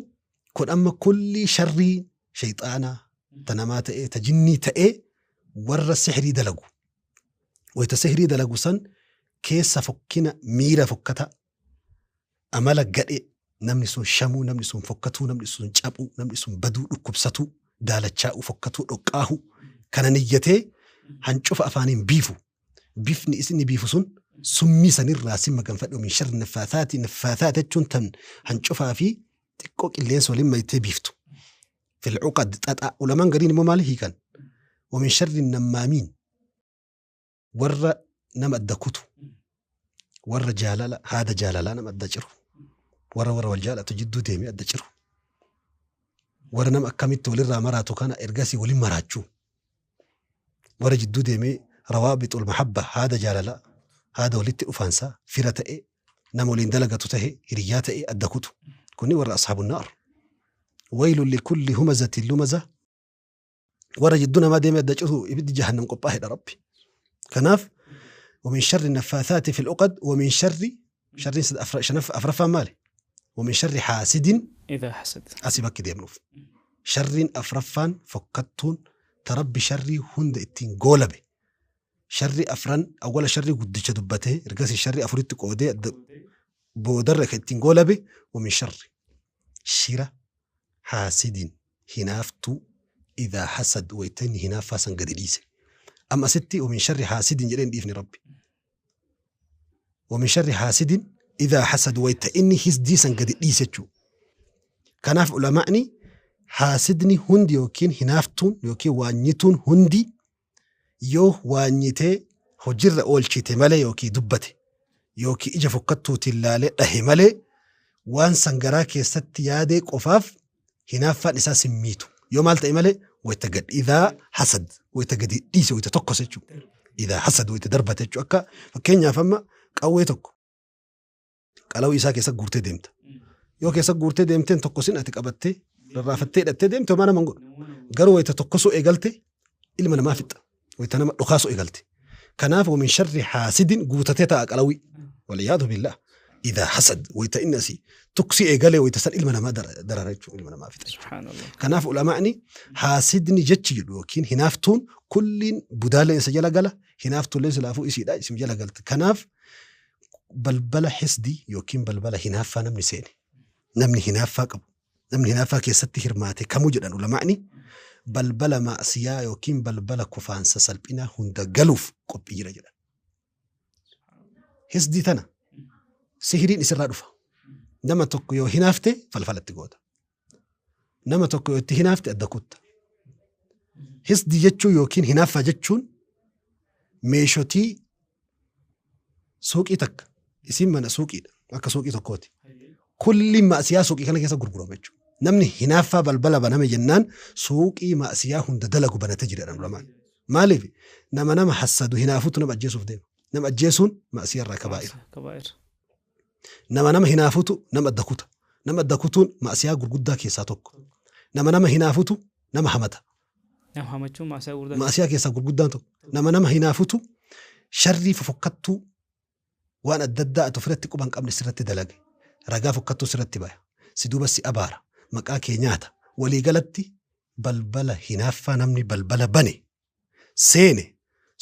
S1: kun amma kulli sharrii shayxaanaa ta namaa ta'ee ta jinnii ta'ee warra sihirii dalagu. Wayita sihirii dalagu san keessa fokkina miira fokkata amala gadhe namni sun shamuu, namni sun fokkatuu, namni sun cabuu, namni sun baduu, dhukkubsatuu, daalachaa'uu, fokkatuu, dhoqqaahu kana niyyatee hancufa afaaniin biifu. Bifni isin biifu sun summii sanirraa si maganfadhu. Min sharri naffaathaati. Naffaathaat jechuun tan hancufaa fi xiqqoo qilleensa waliin maytee biiftu. Fil cuqad xaxaa. Ulamaan gariin immoo maal hiikan? Wa min sharri nammaamiin warra nama adda kutu, warra jaalala haada jaalalaa nama adda ciru, warra wal jaalatu jidduu deemee adda ciru, warra nama akkamitti walirraa maraatu kana ergasii waliin maraachuu, warra jidduu deemee rawaabitul mahabba haada jaalalaa haada walitti dhufaansaa fira ta'e nama waliin dalagatu ta'e hiriyyaa ta'e adda kutu. Kuni warra ashaabun naar. Waylun likulli humazatin lumaza warra jidduu namaa deemee adda ciru ibiddi jahannam qophaa'edha rabbi. Kanaaf ومن شر النفاثات في العقد ومن شر شر شنف أفرفان مالي ومن شر حاسد
S2: إذا حسد.
S1: أسيبك كده يمنوف. شر أفرفان فكتون تربي شري هند التين قولبه. شر أفران أول شر قدش دبته رجس شر أفريت قودي بودرك التين قولبه ومن شر شرة حاسد هنافتو إذا حسد ويتن هنافا سنقدليسه. أما ستي ومن شر حاسد جرين ديفني ربي. ومن شر حاسد إذا حسد ويتئني هس دي سنقدليسه. كناف علماءني حاسدني هندي يوكين هنافتون يوكين وانيتون هندي يو وانيته هجر أول شيء ملي يوكي دبته يوكي إجا فكتو تلالي أهي ملي وان سنجراك ست يادي قفاف هنافا نساس ميتو يوم مالت إمالي ويتجد إذا حسد ويتجد إيش ويتتقص إذا حسد ويتدربت أكا فكينيا فما قويتك قالوا إيساك إيساك قرتي ديمت يوكي إيساك قرتي ديمتين تقصين أتك أبتي ررافتي أتي ديمت وما أنا منقول قالوا ويتتقصوا إيقلتي إلا ما أنا ما فت ويتنام رخاصوا إيقلتي كناف ومن شر حاسد قوتتي أقلوي والعياذ بالله إذا حسد ويتأنسي تقصي إيقالي ويتسأل إلا ما أنا ما دررت إلا ما أنا ما فت.
S2: سبحان الله.
S1: كناف علماءني حاسدني جتشي وكين هنافتون كل بدالة سجل قاله هنافتون ليس لافو إسي لا اسم جل قالت كناف بلبلة حسدي يوكين بلبلة هنافا نمني سيني نمني هنافا قبل نمني هنافا كيستي هرماتي كموجد أن علماءني بلبلة مأسيا يوكين بلبلة كفانسا سلبنا هند قلوف قب إيرا جدا حسدي تنا سهرين إسر رفا نما تقيو هنافتي فلفلت تقودا نما تقيو هنافتي أدكوت حسدي جتشو يوكين هنافا جتشون ميشوتي سوقي تك اسم من سوقي akka suuqii tokkooti. Kulli ma'asiyaa suuqii kana keessa gurgurama jechuudha. Namni hinaaffaa balbala baname jennaan suuqii ma'asiyaa hunda dalagu banatee jira lamaan. Maaliif nama hassadu hinaafutu nama ajjeesuuf deema. Nama ajjeesuun ma'asiyaa irraa kabaa'ira. Nama hinaafutu nama adda kuta. Nama adda kutuun ma'asiyaa gurguddaa keessaa tokko. Nama hinaafutu nama hamata.
S2: Nama hamachuun ma'asiyaa gurguddaa.
S1: Ma'asiyaa keessaa gurguddaan tokko. Nama hinaafutu sharrii fofokkattuu waan adda addaa ati ofirratti quban qabne sirratti dalage. Ragaa fokkattuu sirratti baya. Si duuba si abaara. Maqaa kee nyaata. Waliigalatti balbala hinaaffaa namni balbala bane seene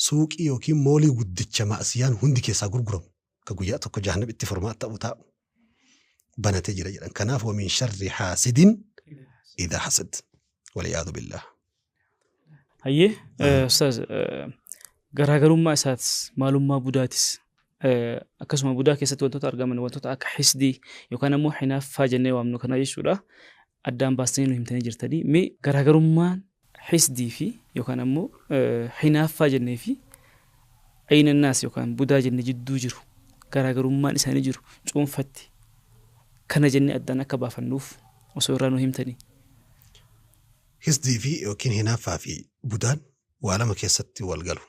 S1: suuqii yookiin moolii guddicha ma'asiyaan hundi keessaa gurguramu. Ka guyyaa tokko jahannam itti furmaata ta'u taa'u banatee jira jedhan. Kanaaf wa min sharri haasidin idhaa hasad. Waliyaadu billah.
S2: Hayyee ustaaz garaagarummaa isaatis maalummaa budaatis akkasuma budaa keessatti wantoota argaman wantoota akka hisdii yookaan ammoo hinaaffaa jennee waamnu kana jechuudha. Addaan baastanii nu himtanii jirtanii. Mee garaagarummaan hisdii fi yookaan ammoo hinaaffaa jennee fi aynannaas yookaan budaa jennee jidduu jiru garaagarummaan isaanii jiru cuunfatti kana jennee addaan akka baafannuuf osoo irraa nu himtanii.
S1: Hisdii fi yookiin hinaaffaa fi budaan waa lama keessatti wal galu.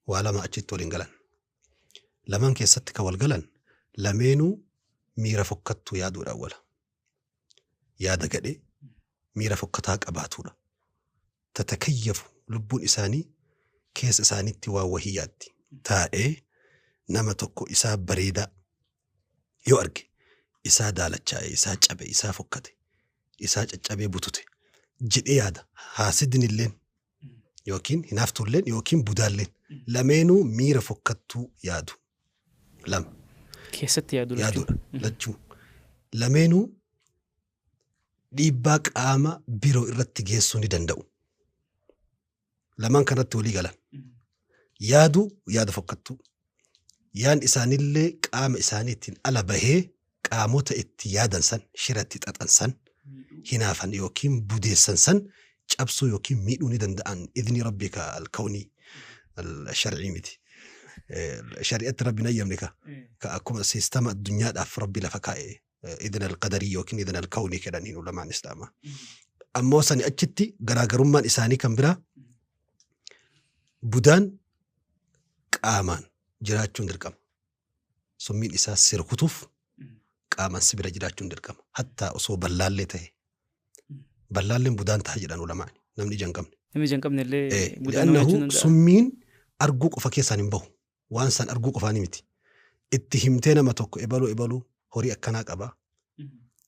S1: Waa lama achitti waliin galan. Lamaan keessatti kan wal galan lameenuu miira fokkattuu yaaduudha awwala. Yaada gadhee miira fokkataa qabaatuudha. Tatakayyafu lubbuun isaanii keessa isaaniitti waa wahii yaaddi. Taa'ee nama tokko isaa bareedaa yoo arge isaa daalachaa'e, isaa cabe, isaa fokkate, isaa caccabee butute jedhee yaada. Haasidni illeen yookiin hinaaftuulleen yookiin budaalleen lameenuu miira fokkattuu yaadu. Lama.
S2: Keessatti
S1: yaaduudha. Lachuu. Lameenuu dhiibbaa qaama biroo irratti geessuu ni danda'u. Lamaan kanatti walii galan. Yaaduu yaada fokkattuu. Yaan isaanillee qaama isaaniitiin ala bahee qaamota itti yaadan san, shiratti xaxan san, hinaafan yookiin budeessan san cabsuu yookiin miidhuu ni danda'an. Idni rabbika al-kawnii al-shar'ii miti. Shari'atti rabbi nayyamne ka akkuma siistama addunyaadhaaf rabbi lafa kaa'e idna al-qadarii yookiin idna al-kawnii jedhaniin ulamaan islaamaa. Ammoo sani achitti garaagarummaan isaanii kan biraa budaan qaamaan jiraachuun dirqama. Summiin isaa sirkutuuf qaamaan si bira jiraachuun dirqama. Hattaa osoo ballaallee ta'e. Ballaalleen budaan ta'a jedhan ulamaan namni ija hin qabne.
S2: Namni ija hin qabne illee budaan jiraachuu danda'a.
S1: Summiin arguu qofa keessaan hin bahu. Waan san arguu qofaanii miti. Itti himtee nama tokko ebaluu ebaluu horii akkanaa qaba.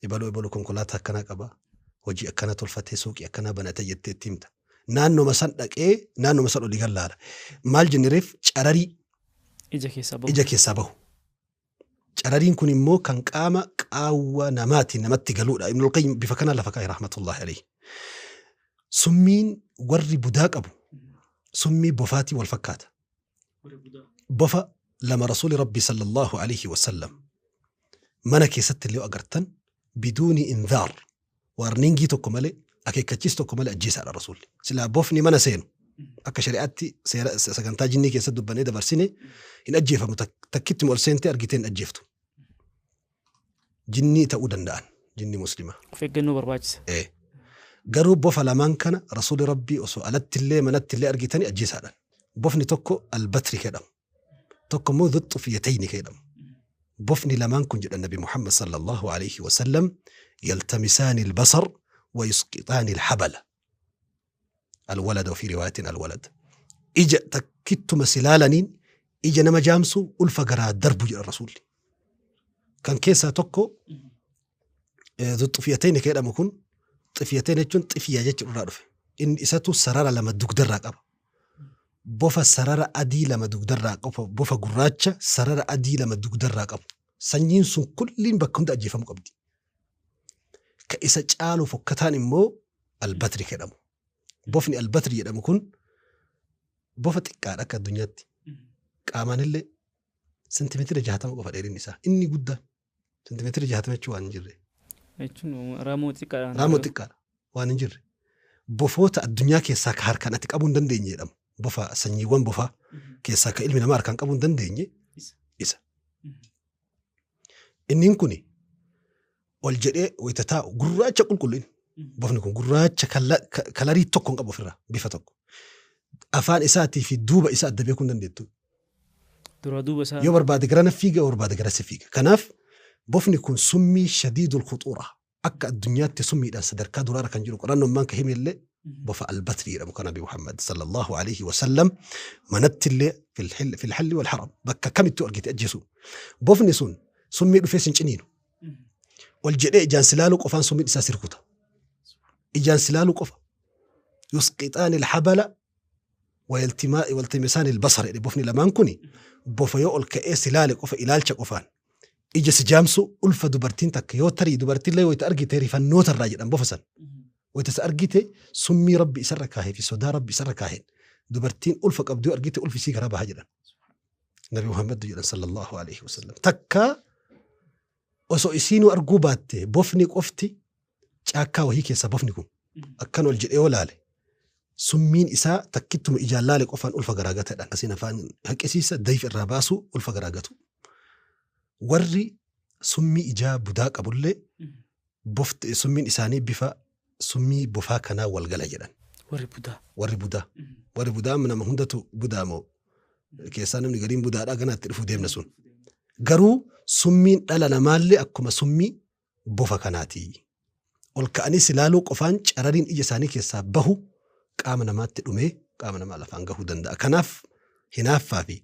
S1: Ebaluu ebaluu konkolaataa akkanaa qaba. Hojii akkana tolfatee suuqii akkanaa banatee jettee itti himta. Naannoma san dhaqee naannoma san olii gallaala. Maal jennereef cararii
S2: Ija keessaa bahu.
S1: Ija keessaa bahu. Carariin kun immoo kan qaama qaawwa namaatiin namatti galuudha. Ibnul Qayyim bifa kanaan lafa kaa'e rahmatullahi alayhi. Summiin warri budaa qabu summii bofaatii wal fakkaata. Bofa lama Rasuuli Rabbi sallallahu alayhi wa sallam mana keessatti illee agartan biduuni inzaar waarningii tokko malee akeekkachiis tokko malee ajjeesaadha Rasuulli. Silaa bofni mana seenu akka shari'aatti seera sagantaa jinnii keessatti dubbannee dabarsine hin ajjeefamu takkitti ol seentee argitee hin ajjeeftu. Jinnii ta'uu danda'an jinni muslimaa.
S2: Of eeggannoo barbaachisa.
S1: Garuu bofa lamaan kana Rasuulli Rabbii osoo alattillee manattillee argitanii ajjeesaadhaan. Bofni tokko albatri jedhamu. Tokko immoo dhuxxufiyatayni jedhamu. Bofni lamaan kun jedhan Nabi Muhammad sallallahu alayhi wa sallam yaltamisaani albasar wa yusqixaani alhabala. Alwalada wa fi riwaayatin alwalad. Ija takkittuma silaalaniin ija nama jaamsu ulfa garaa darbu jedhan Rasuulli. Kan keessaa tokko dhuxxufiyatayni jedhamu kun xifiyatayni jechuun xifiyaa jechuun irraa dhufe. Inni isatu sarara lama dugdarraa qaba. Bofa sarara adii lama dugdarraa qabu, bofa gurraacha sarara adii lama dugdarraa qabu. Sanyiin sun kulliin bakka hunda ajjeefamuu qabdi. Ka isa caalu fokkataan immoo albatri jedhamu. Bofni albatri jedhamu kun bofa xiqqaadha akka addunyaatti. Qaamaan illee sentimeetira 60 qofa dheerinni isaa. Inni guddaan sentimeetira 60 jechuun waan hin jirre.
S2: Jechuun raammoo xiqqaadha.
S1: Raammoo xiqqaadha waan hin jirre. Bofoota addunyaa keessaa ka harkaan ati qabuu hin dandeenye jedhamu. Bofa sanyiiwwan bofaa keessaa ka ilmi namaa harkaan qabuu hin dandeenye isa. Inniin kuni ol jedhee wayita taa'u gurraacha qulqullu inni. Bofni kun gurraacha kalarii tokko hin qabu ofirraa bifa tokko. Afaan isaatii fi duuba isaa adda beekuu hin dandeettu.
S2: Duraa duuba isaa.
S1: Yoo barbaade gara na fiiga yoo barbaade gara si fiiga. Kanaaf bofni kun summii shadiidul khuxuura akka addunyaatti summiidhaan sadarkaa duraarra kan jiru qorannoon maan ka hime illee bofa albatri jedhamu kan Nabi Muhammad sallallahu alayhi wa sallam manatti illee fil halli wal haram bakka kamittuu argite ajjeesu. Bofni sun summii dhufee sin ciniinu. Ol jedhee ijaan silaaluu qofaan summiin isaa sirkuta. Ijaan silaaluu qofa. Yusqixaani alhabala waltimisaani albasara jedhe bofni lamaan kuni bofa yoo ol ka'ee silaale qofa ilaalcha qofaan. Ija si jaamsu ulfa dubartiin takka yoo tarii dubartiillee wayita argite rifannoota irraa jedhan bofa san. Wayita isa argite summii rabbi isarra kaahee fi sodaa rabbi isarra kaaheen dubartiin ulfa qabdu yoo argite ulfi isii garaa baha jedhan. Nabi Muhammad jedhan sallallahu alaihi wasallam. Takka osoo isiinuu arguu baatte bofni qofti caakkaa wahii keessa bofni kun akkan ol jedhee yoo laale summiin isaa takkittuma ijaan laale qofaan ulfa garaa gata jedhan. Asiin afaan haqqisiisa dayif irraa baasu ulfa garaa gatu. Warri summii ijaa budaa qabullee bofti summiin isaanii bifa summii bofaa kanaa wal gala jedhan.
S2: Warri budaa.
S1: Warri budaa. Warri budaa nama hundatu budaa moo keessaa namni gariin budaadhaa ganaatti dhufuu deemna sun. Garuu summiin dhala namaallee akkuma summii bofa kanaati. Ol ka'anii silaaluu qofaan carariin ija isaanii keessaa bahu qaama namaatti dhumee qaama namaa lafaan gahuu danda'a. Kanaaf hinaaffaa fi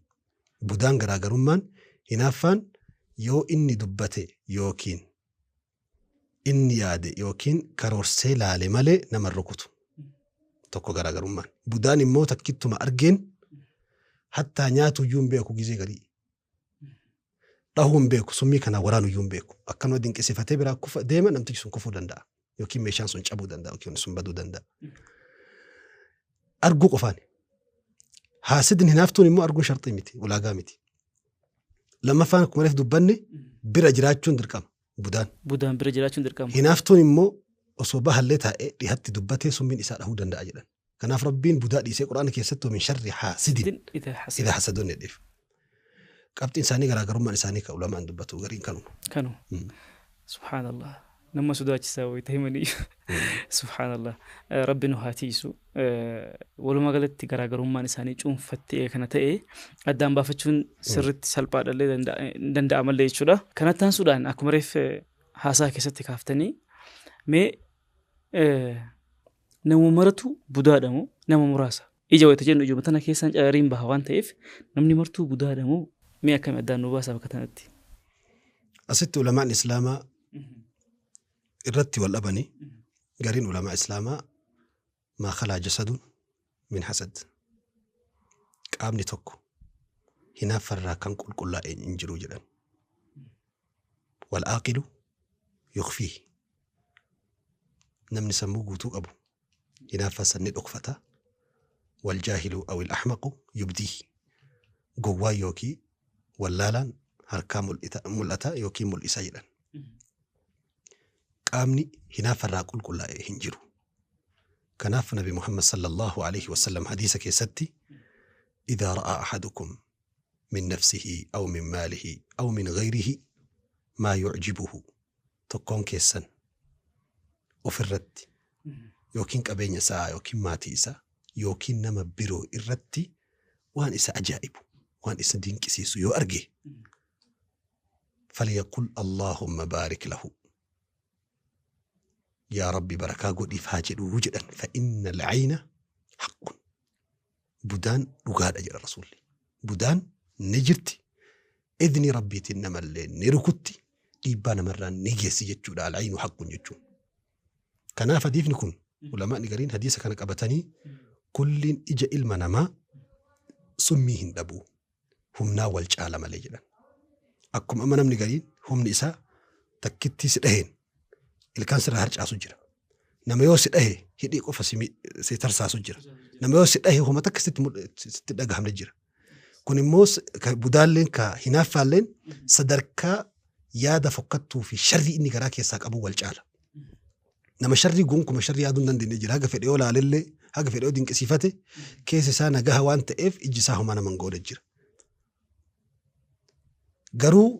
S1: budaan garaagarummaan hinaaffaan yoo inni dubbate yookiin inni yaade yookiin karoorsee laale malee nama rukutu. Tokko garaagarummaan. Budaan immoo takkittuma argeen hattaa nyaatu iyyuu hin beeku gizee garii. Dhahuu hin beeku summii kanaa waraanu iyyuu hin beeku. Akkanuma dinqisiifatee biraa kufa deema namtichi sun kufuu danda'a. Yookiin meeshaan sun cabuu danda'a yookiin sun baduu danda'a. Arguu qofaani. Haasidni hinaaftuun immoo arguun sharxii miti ulaagaa miti. Lammaffaan akkuma reef dubbanne bira jiraachuun dirqama budaan.
S2: Budaan bira jiraachuun dirqama.
S1: Hinaaftuun immoo osoo bahallee taa'ee dhihatti dubbatee summiin isaa dhahuu danda'a jedhan. Kanaaf Rabbiin budaa dhiisee Qur'aana keessatti min sharri haasidin idha hasadoon jedheef. Qabxiin isaanii garaagarummaan isaanii kan ulamaan dubbatu gariin kanuma.
S2: Kanuma. Subhaanallah. Nama sodaachisaa wayita himanii. Subhaanallah. Rabbi nu haa tiisu. Walumaa galatti garaagarummaan isaanii cuunfattee kana ta'e addaan baafachuun sirriitti salphaadhallee danda'amallee jechuudha. Kanatti aansuudhaan akkuma reef haasaa keessatti kaaftanii mee nama maratu budaadha moo nama muraasa? Ija wayita jennu ijuma tana keessaan carariin baha waan ta'eef namni martuu budaadha moo mee akkami addaan nu baasa bakka tanatti?
S1: Asitti ulamaan islaamaa irratti wal dhabanii gariin ulamaa islaamaa maa khalaa jasadun min hasad qaamni tokko hinaaffarraa kan qulqullaa'e hin jiru jedhan. Wal aaqilu yukfii namni sammuu guutuu qabu hinaaffaa san ni dhokfata. Wal jaahilu aw il ahmaqu yubdii gowwaa yookiin wallaalaan harkaa mul'ata yookiin mul'isa jedhan. Qaamni hinaaffarraa qulqullaa'e hin jiru. Kanaaf Nabi Muhammad sallallahu alaihi wasallam hadiisa keessatti idhaa ra'aa ahadukum min nafsihi aw min maalihi aw min ghayrihi maa yu'jibuhu tokkoon keessan ofirratti yookiin qabeenya isaa yookiin maatii isaa yookiin nama biroo irratti waan isa ajaa'ibu waan isa dinqisiisu yoo arge falyaqul Allahumma baarik lahu yaa Rabbi barakaa godhiif haa jedhuu jedhan fa inna al-ayna haqqun budaan dhugaadha jedha Rasuulli. Budaan ni jirti idni Rabbiitiin namallee ni rukutti dhiibbaa namarraa ni geessi jechuudha al-aynu haqqun jechuun. Kanaaf hadiifni kun ulamaani gariin hadiisa kana qabatanii kulliin ija ilma namaa summii hin dhabu humnaa wal caala malee jedhan. Akkuma amma namni gariin humni isaa takkittii si dhaheen ilkaan sirraa harcaasu jira. Nama yoo si dhahe hidhii qofa si tarsaasu jira. Nama yoo si dhahe homa takka sitti dhagahamne jira. Kun immoo budaalleen ka hinaaffaalleen sadarkaa yaada fokkattuu fi sharrii inni garaa keessaa qabu wal caala. Nama sharrii gonkuma sharrii yaaduu hin dandeenye jira. Haga fedhe yoo laalellee haga fedhe yoo dinqisiifate keessa isaa nagaha waan ta'eef ijji isaa homaa nama hin goone jira. Garuu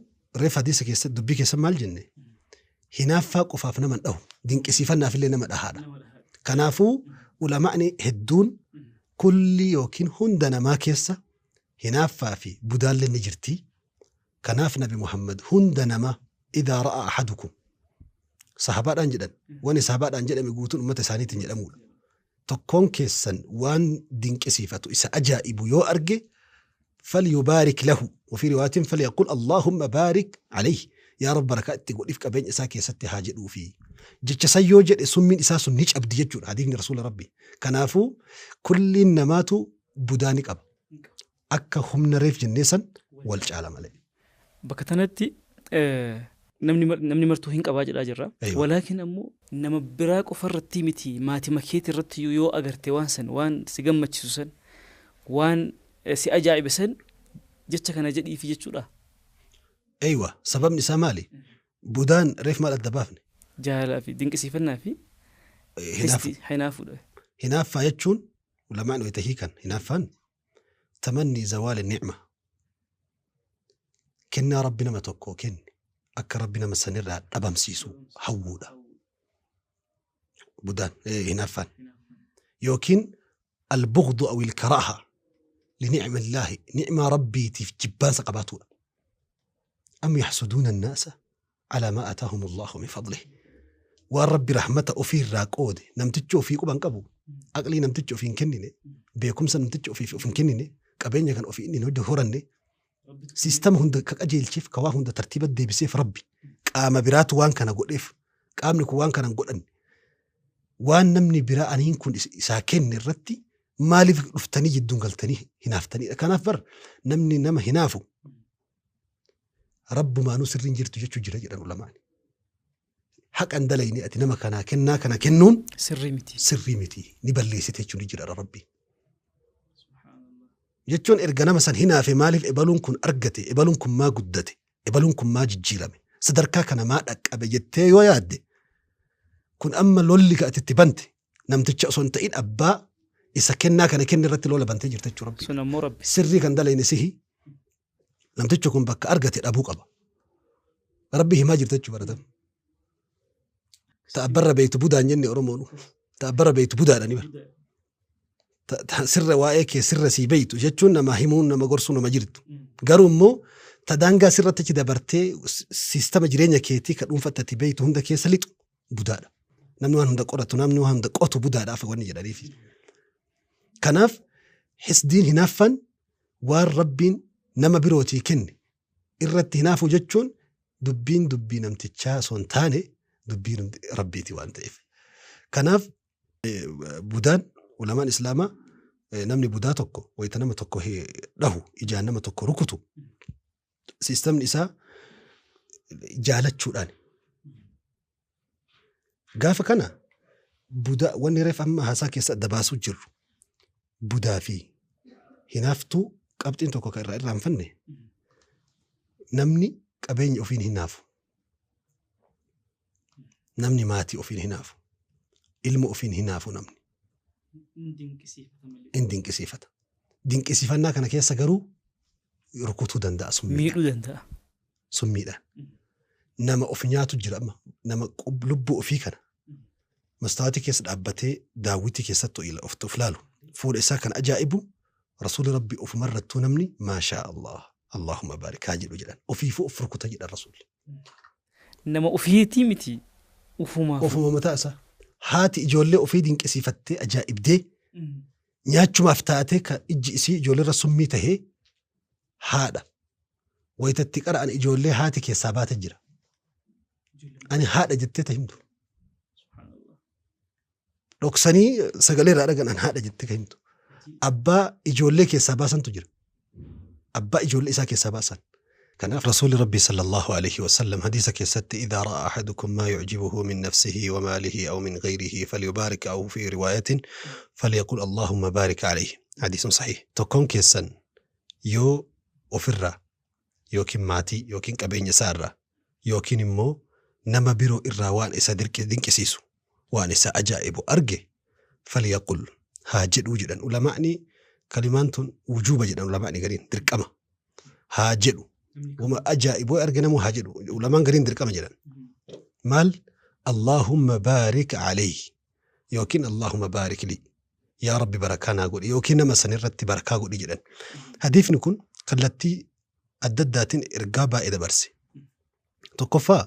S1: reef hadiisa keessatti dubbii keessa maal jenne hinaaffaa qofaaf nama hin dhahu dinqisiifannaaf illee nama dhahaadha. Kanaafuu ulamaani hedduun kulli yookiin hunda namaa keessa hinaaffaa fi budaallee ni jirti. Kanaaf Nabi Muhammad hunda namaa idhaa ra'a ahadukum sahabaadhaan jedhan wani sahabaadhaan jedhame guutuun ummata isaaniitiin jedhamudha. Tokkoon keessan waan dinqisiifatu isa ajaa'ibu yoo arge falyubaarik lahu وفي رواية فليقل اللهم بارك عليه يا رب بركة itti godhiif qabeenya isaa keessatti haa jedhuu fi jecha san yoo jedhe summiin isaa sun ni cabdi jechuudha hadiifni rasuula rabbi. Kanaafuu kulliin namaatu budaa ni qaba akka humna reef jennee san wal caala malee.
S2: Bakka tanatti namni martuu hin qabaa jedhaa jirra. Walaakin ammoo nama biraa qofa irratti miti maatii makeetii irratti yoo agarte waan san waan si gammachiisu san waan si ajaa'ibe san jecha kana jedhiifi jechuudha.
S1: Eywa sababni isaa maali? Budaan reef maal adda baafne?
S2: Jaalalaa fi dinqisiifannaa fi hinaafuudha.
S1: Hinaaffaa jechuun ulamaan wayita hiikan hinaaffaan tamanni zawaali nicma kennaa rabbi nama tokkoo kenne akka rabbi nama sanirraa dhabamsiisu hawwuudha. Budaan hinaaffaan yookiin albughdu aw ilkaraaha لنعم الله نعمة ربي في جبان قباتونا أم يحسدون الناس على ما آتاهم الله من فضله والرب رحمته أفير راقود نمتجو في قبان قبو أقلي نمتجو في كنني بيكم سنمتجو في كنني قبين كان أفي إني نود هورني سيستم هند كأجيل شيف كواه هند ترتيب دي بسيف ربي قام برات وان كان أقول إف قام وان كان أقول وان نمني برا أن يكون ساكن الرتي maaliif dhuftanii jidduun galtanii hinaaftanii kanaaf bar namni nama hinaafu rabbumaanuu sirriin jirtu jechuu jira jedhan ulamaan. Haqan dalayni ati nama kanaa kennaa kana kennuun
S2: sirrii miti.
S1: Sirrii miti ni balleessite jechuun jira rabbi. Jechuun erga nama san hinaafe maaliif ebaluun kun argate ebaluun kun maa guddate ebaluun kun maa jijjiirame sadarkaa kana maa dhaqqabe jettee yoo yaadde kun amma lolli ka ati itti bante namticha osoo hin ta'in abbaa isa kennaa kana kenne irratti lola bantee jirta jechuudha rabbi.
S2: Sun ammoo rabbi.
S1: Sirrii kan dalayne sihi namtichi kun bakka argate dhabuu qaba. Rabbi himaa jirta jechuudha baratam. Ta'abbarra beektu budaan jenne Oromoonu. Ta'abbarra beektu budaadha ni bara. Sirra waa'ee kee sirra sii beektu jechuun nama himuun nama gorsuu nama jirtu. Garuu immoo tadaangaa sirratti achi dabartee siistama jireenya keetii ka dhuunfatte ati beektu hunda keessa lixu budaadha. Namni waan hunda qoratu namni waan hunda qotu budaadhaaf wanni jedhaniif. Kanaaf Hisdiin hinaaffaan waan Rabbiin nama birootii kenne irratti hinaafuu jechuun dubbiin dubbii namtichaa osoo hin taane dubbii Rabbiiti waan ta'eef. Kanaaf budaan ulamaan Islaamaa namni budaa tokko wayita nama tokko dhahu, ijaan nama tokko rukutu, siistamni isaa jaalachuudhaan. Gaafa kana budaa wanni reef amma haasaa keessa adda baasuu jirru budaa fi hinaaftuu qabxiin tokko kan irraa irraanfanne, namni qabeenya ofiin hinaafu. Namni maatii ofiin hinaafu. Ilma ofiin hinaafu namni. In dinqisiifata. Dinqisiifannaa kana keessa garuu rukutuu danda'a summiidhaan.
S2: Miidhuu danda'a.
S1: Summiidhaan. Nama of nyaatu jira amma. Nama lubbuu ofii kana mastaawatii keessa dhaabbatee daawwitii keessatti of laalu. Fuula isaa kan ajaa'ibu Rasuulli Rabbi ofumarrattuu namni maashaa Allah Allahumma baarik haa jedhu jedhan. Ofiifuu of rukuta jedhan Rasuulli.
S2: Nama ofiitii miti ufumaaf.
S1: Ofuma mataa isaa. Haati ijoollee ofii dinqisiifattee ajaa'ibdee nyaachumaaf taatee kan ijji isii ijoolleerra summii tahee haadha. Wayitatti qara'an ijoollee haati keessaa baate jira. Ani haadha jettee ta himtu. Dhoksanii sagalee irraa dhagan an haadha jettee ka himtu. Abbaa ijoollee keessaa baasantu jira. Abbaa ijoollee isaa keessaa baasan. Kanaaf Rasuulli Rabbii sallallahu alaihi wasallam hadiisa keessatti idhaa ra'a ahadukum maa yu'jibuhu min nafsihi wa maalihi aw min ghayrihi falyubaarik aw fi riwaayatin falyaqul Allahumma baarik alayhi. Hadiisun sahih. Tokkoon keessan yoo ofirraa yookiin maatii yookiin qabeenya isaa irraa yookiin immoo nama biroo irraa waan isa dinqisiisu waan isa ajaa'ibu arge falyaqul haa jedhuu jedhan ulamaa'ni. Kalimaan tun wujuuba jedhan ulamaa'ni gariin, dirqama haa jedhu. Wama ajaa'ibu arge namuu haa jedhu, ulamaan gariin dirqama jedhan. Maal? Allahumma baarik alayhi yookiin Allahumma baarik li, yaa Rabbi barakaa naa godhi yookiin nama san irratti barakaa godhi jedhan. Hadiifni kun kallattii adda addaatiin ergaa baay'ee dabarse. Tokkoffaa,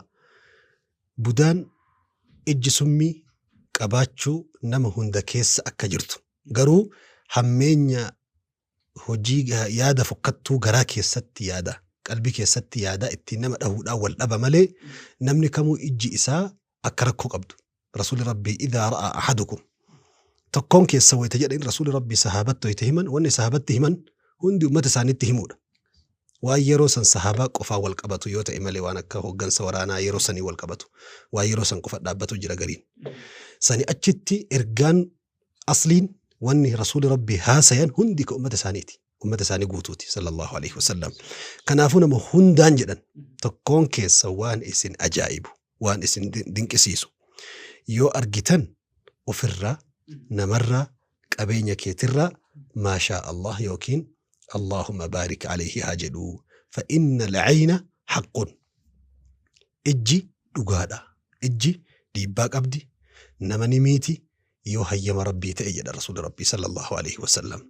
S1: budaan ijji summii qabaachuu nama hunda keessa akka jirtu, garuu hammeenya hojii yaada fokkattuu garaa keessatti, yaada qalbii keessatti, yaada ittiin nama dhahuudhaan wal dhaba malee namni kamuu ijji isaa akka rakkoo qabdu. Rasuulli Rabbii idhaa ra'a ahadukum, tokkoon keessa wayita jedhan, Rasuulli Rabbii sahaabatti wayita himan, wanni sahaabatti himan hundi ummata isaaniitti himuudha. Waan yeroo san sahaabaa qofaa wal qabatu yoo ta'e malee, waan akka hooggansa waraanaa yeroo sanii wal qabatu, waan yeroo san qofa dhaabbatu jira gariin. Sani achitti ergaan asliin wanni Rasuulli Rabbii haasayan hundi ka ummata isaaniiti. Ummata isaanii guutuuti sallallahu alaihi wasallam. Kanaafuu nama hundaan jedhan, tokkoon keessa waan isin ajaa'ibu, waan isin dinqisiisu yoo argitan ofirraa, namarraa, qabeenya keetirraa maashaa Allah yookiin Allahumma baarik alayhi haa jedhu. Fa inna al-ayna haqqun. Ijji dhugaadha. Ijji dhiibbaa qabdi. Nama ni miiti yoo hayyama Rabbii ta'e jedha Rasuulli Rabbii sallallahu alaihi wasallam.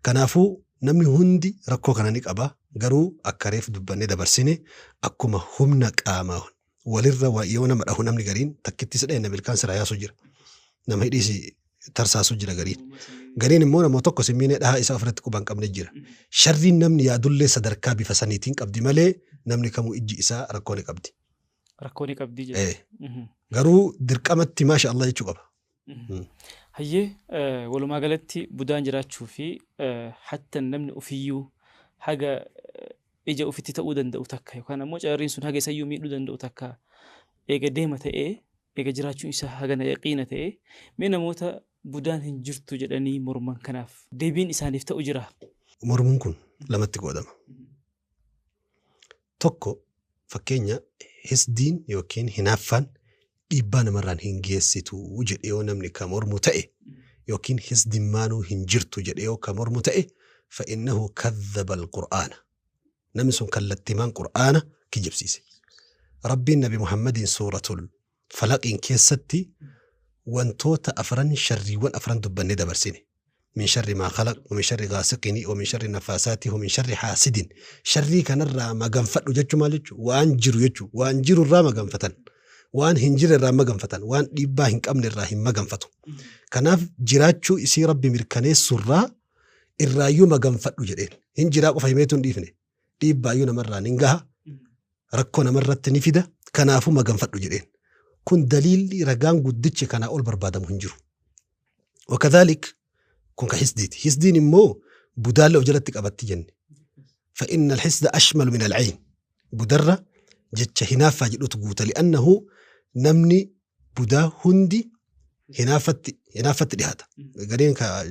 S1: Kanaafuu namni hundi rakkoo kana ni qaba. Garuu akka reef dubbannee dabarsine akkuma humna qaamaa walirra yoo nama dhahu namni gariin takkitti si dhahe nama ilkaan siraa yaasu jira. Nama hidhiisi tarsaasu jira gariin. Gariin immoo nama tokko simmiinee dhahaa isaa ofirratti quba hin qabne jira. Sharriin namni yaadullee sadarkaa bifa saniitiin qabdi malee namni kamuu ijji isaa rakkoo ni qabdi.
S2: Rakkoo ni qabdi jedha.
S1: Garuu dirqamatti maasha Allah jechuu qaba.
S2: Hayyee, walumaa galatti budaan jiraachuu fi hatta namni ofiyyuu haga ija ofitti ta'uu danda'u takka yookaan ammoo carriin sun haga isayyuu miidhuu danda'u takka eega deema ta'ee, eega jiraachuun isaa hagana yaqiina ta'ee, mee namoota budaan hin jirtu jedhanii morman kanaaf deebiin isaaniif ta'u jira?
S1: Mormuun kun lamatti qoodama. Tokko, fakkeenya hisdiin yookiin hinaaffaan dhiibbaa namarraan hin geessitu jedhee yoo namni ka mormu ta'e, yookiin hisdimmaanuu hin jirtu jedhee yoo ka mormu ta'e, fa'innahu kadhaba al-Qur'aana. Namni sun kallattimaan Qur'aana kijibsiise. Rabbiin Nabi Muhammadiin suuratul Falaqiin keessatti wantoota afran, sharriiwwan afran dubbannee dabarsine. Min sharri maa khalaq, wa min sharri gaasiqini, wa min sharri nafaasaati, wa min sharri haasidin. Sharrii kanarraa maganfadhu jechuun maal jechuudha? Waan jiru jechuudha. Waan jiru irraa maganfatan. Waan hin jirre irraa maganfatan. Waan dhiibbaa hin qabne irraa hin maganfatu. Kanaaf jiraachuu isii Rabbi mirkaneessurraa Irraayyuu maganfadhu jedheen. Hin jiraa qofa himeetu hin dhiifne. Dhiibbaayyuu namarraan hin gaha. Rakkoo namarratti ni fida. Kanaafuu maganfadhu jedheen. Kun daliilli ragaan guddichi kanaa ol barbaadamu hin jiru. Wakadhaalik kun ka hisdiiti. Hisdiin immoo budaallee of jalatti qabatti jenne. فإن الحسد أشمل من العين. Budarra jecha hinaaffaa jedhutu guuta. لأنه namni budaa hundi hinaaffatti dhihaata. Gariin ka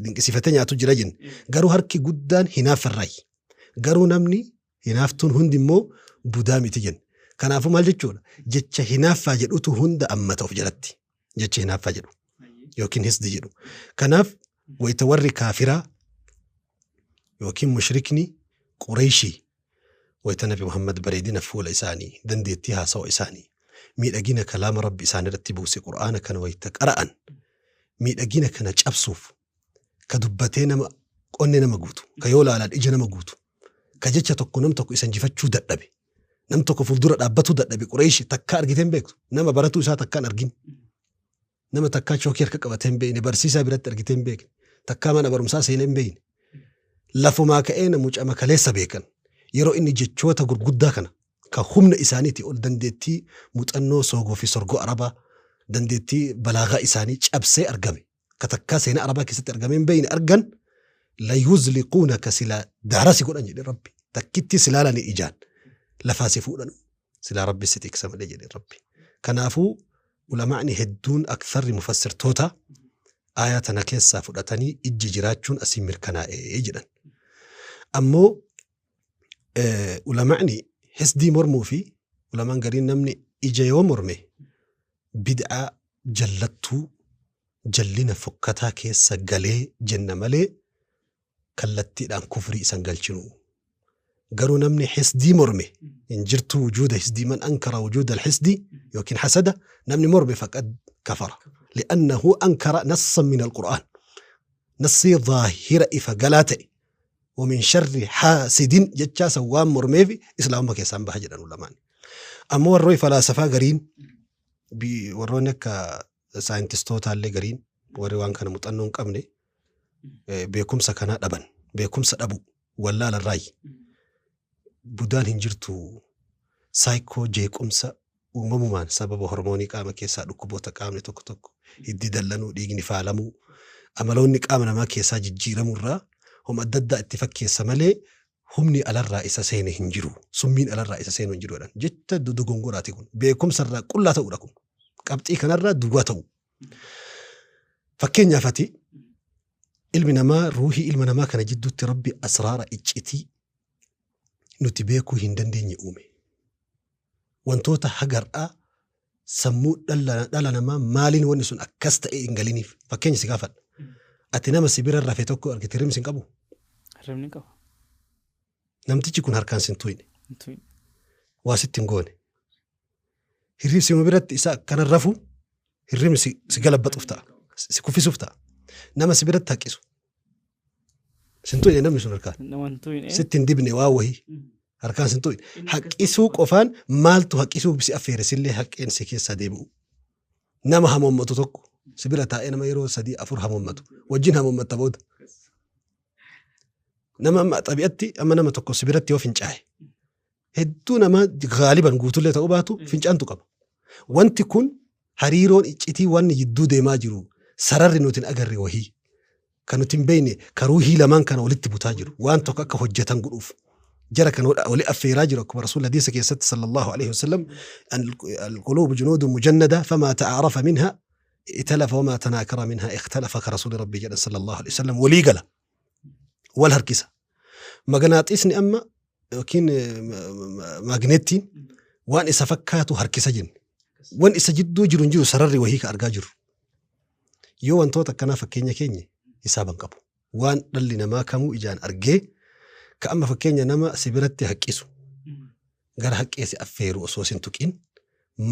S1: dinqisiifatee nyaatu jira jenne. Garuu harki guddaan hinaaffarraayi. Garuu namni hinaaftuun hundi immoo budaa miti jenne. Kanaafuu maal jechuudha? Jecha hinaaffaa jedhutu hunda ammata of jalatti. Jecha hinaaffaa jedhu yookiin hisdi jedhu. Kanaaf wayita warri kaafiraa yookiin mushrikni Qureeshii wayita Nabi Muhammad bareedina fuula isaanii, dandeettii haasawa isaanii, miidhagina kalaama Rabbi isaan irratti buuse Qur'aana kana wayita qara'an, miidhagina kana cabsuuf ka dubbatee nama qonne nama guutu, ka yoo laalaan ija nama guutu, ka jecha tokko nam tokko isa injifachuu dadhabe, nam tokko fuuldura dhaabbatuu dadhabe. Qureeshii takkaa argitee hin beektu, nama baratuu isaa takkaan argin, nama takkaa chookii harka qabatee hin beekne, barsiisaa biratti argitee hin beekne, takkaa mana barumsaa seenee hin beekne, lafumaa ka'ee namucama kaleessa beekan. Yeroo inni jechoota gurguddaa kana ka humna isaaniitii ol dandeettii muuxannoo soogoo fi sorgoo Arabaa, dandeettii balaagaa isaanii cabsee argame, ka takkaa seenaa Arabaa keessatti argame hin beekne argan, layuzliquunaka, silaa daara si godhan jedhe Rabbi. Takkitti silaalanii ijaan lafaa si fuudhan, silaa Rabbi si tiksa malee jedhe Rabbi. Kanaafuu ulamaa'ni hedduun, aktharri mufassirtoota, aayaa tana keessaa fudhatanii ijji jiraachuun asii mirkanaa'ee jedhan. Ammoo ulama'ni hisdii mormuu fi ulamaan gariin namni ija yoo morme bid'aa jallattuu, jallina fokkataa keessa galee jenna malee kallattiidhaan kufrii isan galchinu. Garuu namni hisdii morme, hin jirtu wujuuda hisdii, من أنكر وجود الحسد yookiin حسد namni morme فقد كفر لأنه أنكر نصا من القرآن, nassii zaahira ifa galaa ta'e, ومن شر حاسد jechaa san waan mormeef islaamummaa keessaan baha jedhan ulamaan. Ammoo warroonni falaasafaa gariin, warroonni akka saayintistootaallee gariin, warri waan kana muuxannoo hin qabne, beekumsa kanaa dhaban, beekumsa dhabu wallaalarraayi. Budaan hin jirtu, saayikoo jeequmsa uumamumaan sababa hormoonii qaama keessaa, dhukkuboota qaamni tokko tokko hiddi dallanuu, dhiigni faalamuu, amaloonni qaama namaa keessaa jijjiiramurraa homa adda addaa itti fakkeessa malee humni alarraa isa seene hin jiru. Summiin alarraa isa seenu hin jiru jedhan. Jecha dogongoraati kun. Beekumsa irraa qullaa ta'uudha kun. Qabxii kanarraa duwwaa ta'u. Fakkeenyaaf ati ilmi namaa, ruuhii ilma namaa kana jidduutti Rabbi asraara iccitii nuti beekuu hin dandeenye uume. Wantoota hagar'aa sammuu dhala namaa maaliin wanni sun akkas ta'e hin galiniif. Fakkeenya si gaafadha. Ati nama si bira rafe tokko argite, hirribni sin qabu?
S2: Hirribni qaba.
S1: Namtichi kun harkaan sin tuyne. Waa sitti hin goone. Hirribni sima biratti isa akkana rafu hirribni si galabbaxuuf ta'a. Si kuffisuuf ta'a. Nama si biratti haqqisu. Sin tuyne namni sun harkaan. Sitti hin dibne waa wahii. Harkaan sin tuyne. Haqqisuu qofaan maaltu haqqisuu si affeere sillee haqqeen si keessaa deebi'u? Nama hamoommatu tokko si bira taa'ee nama yeroo sadii afur hamoommatu wajjin hamoommatta booda. Nama amma xabi'atti amma nama tokko si biratti yoo fincaa'e, hedduu nama gaaliban guutullee ta'uu baatu fincaantu qaba. Wanti kun hariiroon iccitii wanni jidduu deemaa jiru, sararri nuti hin agarre wahii kan nuti hin beekne, karuuhii lamaan kana walitti butaa jiru, waan tokko akka hojjetan godhuuf jara kan wali affeeraa jiru. Akkuma Rasuul hadiisa keessatti صلى الله عليه وسلم: القلوب جنود مجندة فما تعارف منها ائتلف وما تناكر منها اختلف, كرسول ربي jedhan صلى الله عليه وسلم. Walii gala, wal harkisa. Maganaaxisni amma yookiin maagneettiin waan isa fakkaatu harkisa jenne. Wan isa jidduu jiru hin jiru, sararri wahii ka argaa jiru. Yoo wantoota akkanaa fakkeenya keenya hisaaban qabu. Waan dhalli namaa kamuu ijaan argee, ka amma fakkeenya nama si biratti haqqisu gara haqqee si affeeru osoo sin tuqin,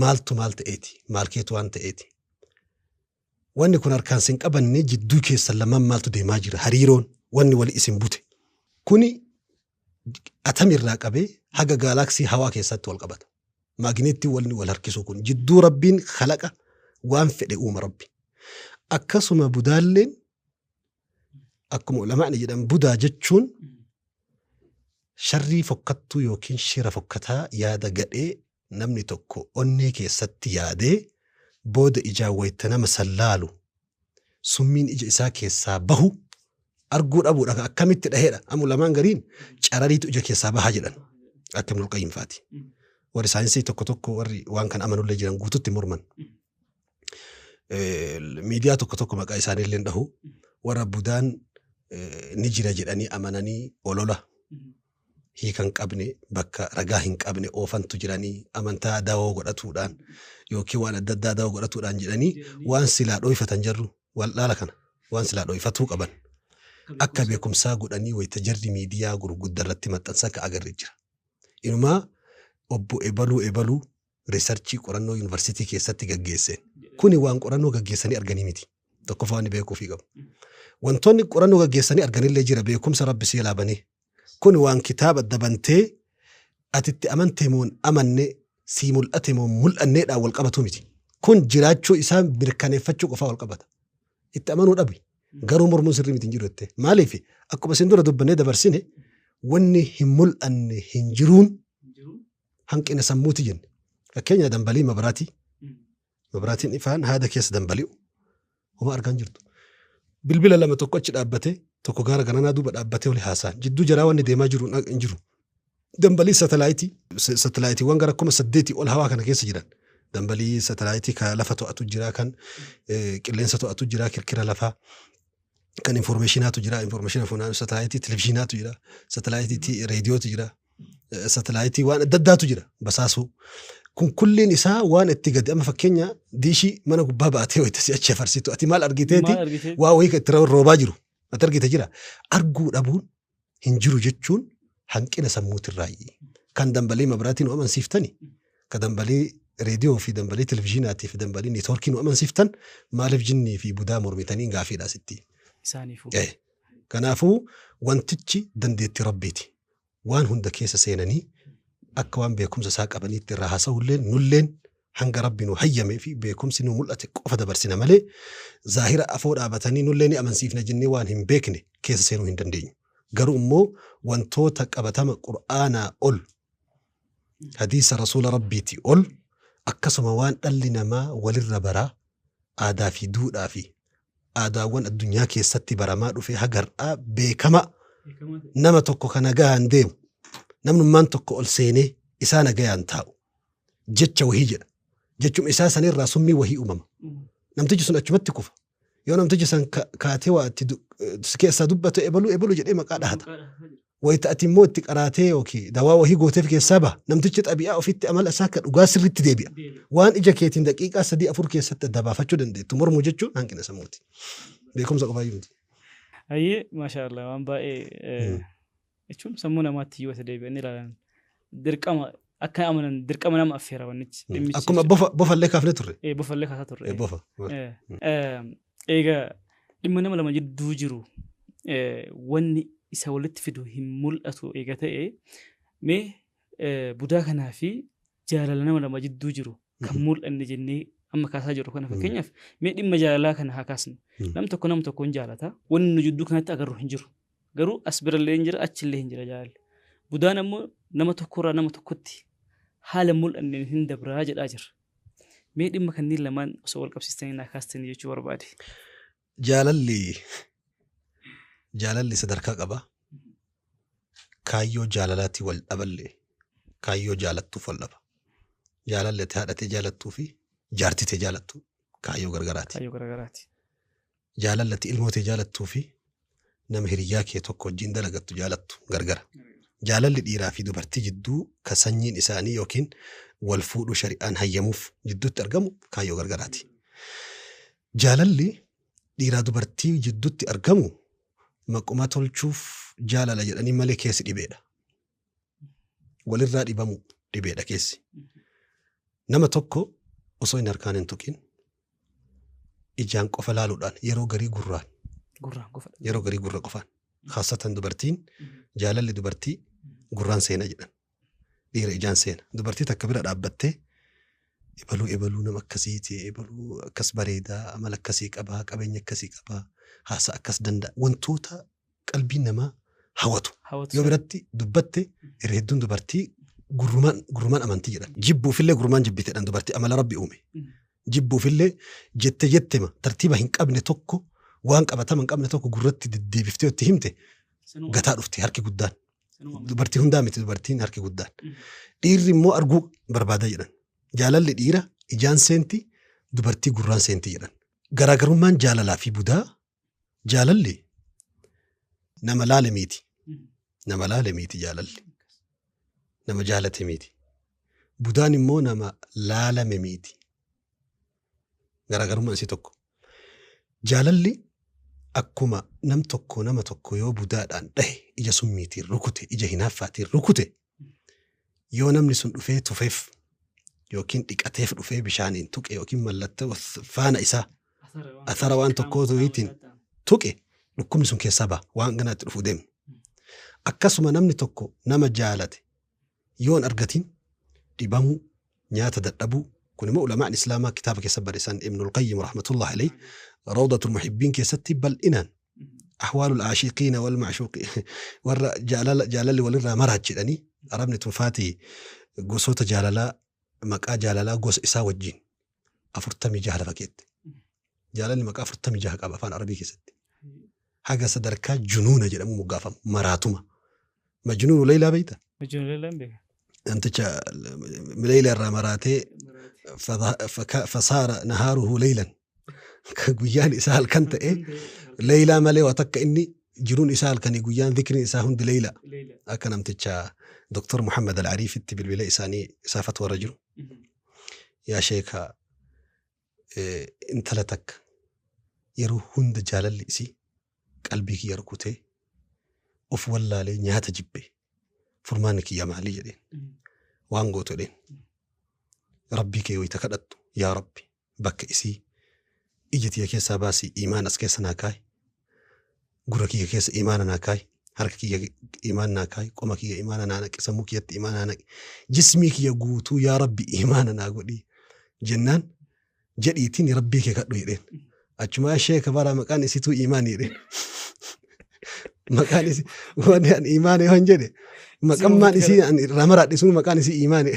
S1: maaltu maal ta'eeti, maal keetu waan ta'eeti? Wanni kun harkaan sin qabanne, jidduu keessan lamaan maaltu deemaa jira, hariiroon wanni wali isin bute? Kuni atamirraa qabee haga gaalaaksii hawaa keessatti wal qabata. Maagneettiin walni wal harkisuu kun jidduu Rabbiin khalaqa waan fedhe uuma Rabbi. Akkasuma budaalleen Akkuma ulamaa'ni jedhan budaa jechuun sharrii fokkattuu yookiin shira fokkataa yaada gadhee namni tokko onnee keessatti yaadee booda ijaan wayita nama sallaalu summiin ija isaa keessaa bahu arguu dhabuudha. Akkamitti dhaheedha. Amma ulamaan gariin carariitu ija keessaa bahaa jedhan. Akka Ibnul Qayyim faati. Warri saayinsii tokko tokko warri waan kan amanullee jiran guututti morman. Miidiyaa tokko tokko maqaa isaaniillee dhahu warra budaan ni jira jedhanii amananii olola hiika hin qabne bakka ragaa hin qabne oofantu jiranii amantaa dawoo godhatuudhaan yookiin waan adda addaa dawoo godhatuudhaan jedhanii waan silaa dhooyfatan jarru wal'aala kana waan silaa dhooyfatuu qaban akka beekumsaa godhanii wayita jarri miidiyaa gurguddaa irratti maxxansa akka agarre jira. Inumaa obbo Ebaluu Ebaluu riisarchii qorannoo yuunivarsiitii keessatti gaggeesseen. Kuni waan qorannoo gaggeessanii arganii miti. Tokkoffaa waan beekuufii qabu. Wantoonni qorannoo gaggeessanii arganillee jira beekumsa rabbi si laabanii. Kuni waan kitaaba dabantee ati itti amantee moo hin amanne sii mul'ate moo mul'anneedhaan wal qabatu miti. Kun jiraachuu isaa mirkaneeffachuu qofaa wal qabata. Itti amanuu dhabi. Garuu mormuun sirrii miti hin jiru jettee. Maaliif akkuma isin dura dubbannee dabarsine wanni hin mul'anne hin jiruun hanqina sammuuti jenne. Fakkeenya dambalii mabraatii. Mabraatiin ifaan haada keessa dambali'u. Homaa argaa hin jirtu. Bilbila lama tokko achi dhaabbatee tokko gaara garanaa duuba dhaabbatee oli haasa'an. Jidduu jaraa wanni deemaa jiru hin jiru. Dambalii satellaayitii satellaayiitiiwwan gara 8,000 ol hawaa kana keessa jiran. Dambalii satellaayitii kan lafa to'atu jira kan qilleensa to'atu jira kirkira lafaa. Kan informationaatu jira informationa funaanu satellaayitii televizhiinaatu jira satellaayitii reediyootu jira satellaayitii waan adda addaatu jira basaasuu. Kun kulliin isaa waan itti gadi amma fakkeenya diishii mana gubbaa baatee wayita si achi afarsitu ati maal argiteeti waa wayii itti roobaa jiru ati argite jira arguu dhabuun hin jiru jechuun hanqina sammuutirraayi. Kan dambalii mabraatii nu amansiiftani kan dambalii reediyoo fi dambalii televizhiinaatii fi dambalii neetwoorkii nu amansiiftan maaliif jinnii fi budaa mormitanii gaafiidha sitti.
S2: Isaaniifuu.
S1: Kanaafuu wantichi dandeettii rabbiiti. Waan hunda keessa seenanii akka waan beekumsa isaa qabaniitti irraa haasa'ulleen nulleen hanga rabbi nu hayyamee fi beekumsi nu mul'ate qofa dabarsina malee zaahira afoo dhaabatanii nullee ni amansiifna jennee waan hin beekne keessa seenuu hin dandeenyu. Garuu immoo wantoota qabatama qur'aanaa ol hadiisa rasuula rabbiitii ol akkasuma waan dhalli namaa walirra baraa aadaa fi duudhaa fi aadaawwan addunyaa keessatti baramaa dhufe hagar'aa beekama nama tokko kan nagaan deemu namnummaan tokko ol seenee isaa nagayaan taa'u jecha wahii jedha. Jechuma isaa sanirraa summii wahii uumama. Namtichi sun achumatti kufa. Yoo namtichi san kaatee waa itti si keessaa dubbatu ebaluu ebaluu jedhee maqaa dhahata. Wayita ati immoo itti qaraatee yookiin dawaa wahii gooteef keessaa baha. Namtichi xabi'aa ofitti amala isaa akka dhugaa sirriitti deebi'a. Waan ija keetiin daqiiqaa 3-4 keessatti adda baafachuu dandeettu mormuu jechuun hanqina sammuuti. Beekumsa qofaa miti.
S2: Ayyee maashaallah waan baay'ee jechuun sammuu namaatti yoo deebi'anii ilaalan dirqama akka amanan dirqama nama affeera wannichi.
S1: Akkuma bofallee kaafne turre.
S2: Bofallee kaasaa turre.
S1: Bofa.
S2: Egaa dhimma nama lama jidduu jiru wanni isa walitti fidu hin mul'atu eega ta'e mee budaa kanaa fi jaalala nama lama jidduu jiru kan mul'anne jennee amma kaasaa jirru kana fakkeenyaaf mee dhimma jaalalaa kana haa kaasnu. Nam tokko nama tokko hin jaalata wanni nu jidduu kanatti agarru hin jiru. Garuu as birallee hin jira achillee hin jira jaalalli. Budaan ammoo nama tokkorraa nama tokkotti haala mul'anneen hin dabraa jedhaa jira. Mee dhimma kanneen lamaan osoo wal qabsiistanii naa kaastanii jechuu barbaade.
S1: Jaalalli sadarkaa qaba. Kaayyoo jaalalaatti wal dhaballee kaayyoo jaalattuuf wal dhaba. Jaalalli ati haadhatee jaalattuu fi jaartitee jaalattu kaayyoo gargaraati.
S2: Kaayyoo gargaraati.
S1: Jaalalli ati ilmootee jaalattuu fi nama hiriyyaa kee tokko wajjin dalagattu jaalattu gargara. Jaalalli dhiiraa fi dubartii jidduu ka sanyiin isaanii yookiin wal fuudhuu shari'aan hayyamuuf jidduutti argamu kaayyoo gargaraati. Jaalalli dhiiraa dubartii jidduutti argamu maquma tolchuuf jaalala jedhanii malee keessi dhibeedha. Walirraa dhibamu dhibeedha keessi. Nama tokko osoo hin harkaan hin tuqin ijaan qofa laaluudhaan yeroo garii gurraan yeroo garii gurra qofaan khaasatan dubartiin jaalalli dubartii gurraan seena jedhan dhiira ijaan seena dubartii takka bira dhaabbattee ebaluu ebaluu nama akkasiiti ebaluu akkas bareedaa amala akkasii qabaa qabeenya akkasii qabaa Haasaa akkas danda'a. Wantoota qalbii namaa hawwatu. Yoo biratti dubbatte irra hedduun dubartii gurrumaan amantii jedhan. Jibbuufillee gurrumaan jibbiteedhaan dubartii amala rabbi uume. Jibbuufillee jette jettema tartiiba hin qabne tokko waan qabatama hin qabne tokko gurratti deddeebiftee itti himte gataa dhufte harki guddaan. Dubartii hundaa miti dubartiin harki guddaan. Dhiirri immoo arguu barbaada jedhan. Jaalalli dhiira ijaan seenti dubartii gurraan seenti jedhan. Garaagarummaan jaalalaa fi budaa jaalalli nama laale miti. Nama laale miti jaalalli. Nama jaalate miti. Budaan immoo nama laalame miti. Garaagarummaan isii tokko. Jaalalli akkuma nam tokko nama tokko yoo budaadhaan dhahe ija summiitiin rukute ija hinaaffaatiin rukute yoo namni sun dhufee tufeef yookiin dhiqateef dhufee bishaaniin tuqe yookiin mallattoo faana isaa athara waan tokkootiin tuqe dhukkubni sun keessaa ba'a waan ganaatti dhufuu deemu. Akkasuma namni tokko nama jaalate yoon argatiin dhibamuu nyaata dadhabuu kun immoo ulamaan islaamaa kitaaba keessa barreessan Ibnul Qayyim rahmatullahi alayhi Rawdatul Muhibbiin keessatti bal'inaan ahwaalul aashiqiina wal ma'shuuqi warra jaalalli walirraa maraach jedhanii arabni tunfaatii gosoota jaalalaa maqaa jaalalaa gosa isaa wajjin 46 lafa keette. Jaalalli maqaa 46 qaba afaan arabii keessatti. Haga sadarkaa junuuna jedhamu moggaafamu maraatuma. Majnuunu Leylaa beektaa?
S2: Majnuunu Leylaa hin beeku.
S1: Namticha Leylaa irraa maraatee fasaara nahaaruhu leylan guyyaan isaa halkan ta'e Leylaa malee waa takka inni jiruun isaa halkanii guyyaan dhikriin isaa hundi Leylaa. Akka namticha Dr. Muhammad Al-Ariifitti bilbila isaanii isaa fatwarra jiru. Yaa sheeka intala takka yeroo hunda jaalalli isii qalbii kiyya rukutee of wallaalee nyaata jibbe furmaanni kiyya maalii jedheen waan gootu jedheen rabbii kee wayita kadhattu yaa rabbi bakka isii ija tiyya keessaa baasii iimaan as keessa naa kaayi gurra kiyya keessa iimaana naa kaayi harka kiyya iimaan naa kaayi qoma kiyya iimaana naa naqi sammuu kiyyatti iimaana naa naqi jismii kiyya guutuu yaa rabbi iimaana naa godhii jennaan jedhiitiin rabbii kee kadhu jedheen. Achumaa sheeka bara maqaan isituu iimaani jedheen. Maqaan isii waan an iimaani waan jedhe maqammaan isii an irraa maraadhe sun maqaan isii iimaani.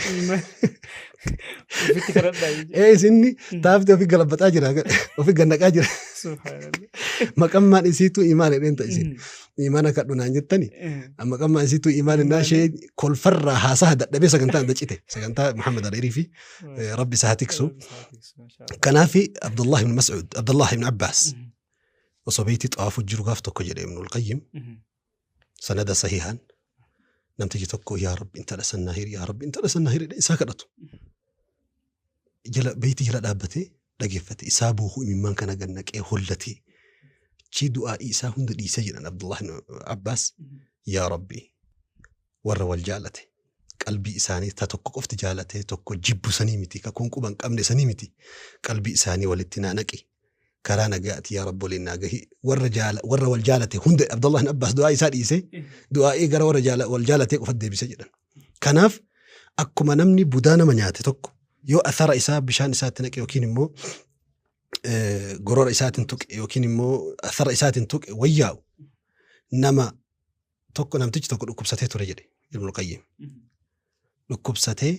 S2: Ofitti kadhadhaa.
S1: Ee isinni taafti ofi galabbataa jira ofi gannaqaa jira. Maqammaan isiituu iimaani jedheen ta'a isin. Iimaana kadhu naan jettani. Maqammaan isiituu iimaani naa ishee kolfarraa haasaa dadhabee sagantaa adda cite sagantaa Muhammad Al-Ariifi fi rabbi isaa tiksu. Kanaafi Abdullah ibn Mas'ud Abdullah ibn Abbas osoo beeyti xawaafu jiru gaaf tokko jedhe Ibnul Qayyim sanada sahihaan namtichi tokko yaa rabbi intala sannaa hiri yaa rabbi intala sannaa hiri isaa kadhatu. Jala beeyti jala dhaabbatee dhageeffate isaa boohu imimmaan kana gannaqee hollatee chi du'aa'ii isaa hunda dhiisee jedhan Abdullah ibn Abbas yaa rabbi warra wal jaalate qalbii isaanii ta tokko qofti jaalatee tokko jibbu sanii miti kakuun quba hin qabne sanii miti qalbii isaanii walitti naa naqi karaa nagaati yaa rabbi waliin naa gahi warra wal jaalate hunda Abdullah ibn Abbas du'aa isaa dhiisee du'aa'ii gara warra wal jaalatee qofa deebisee jedhan. Kanaaf akkuma namni budaa nama nyaate tokko yoo athara isaa bishaan isaatti naqe yookiin immoo gorora isaatiin tuqe yookiin immoo athara isaatiin tuqe wayyaa'u nama tokko namtichi tokko dhukkubsatee ture jedhe Ibnul Qayyim. Dhukkubsatee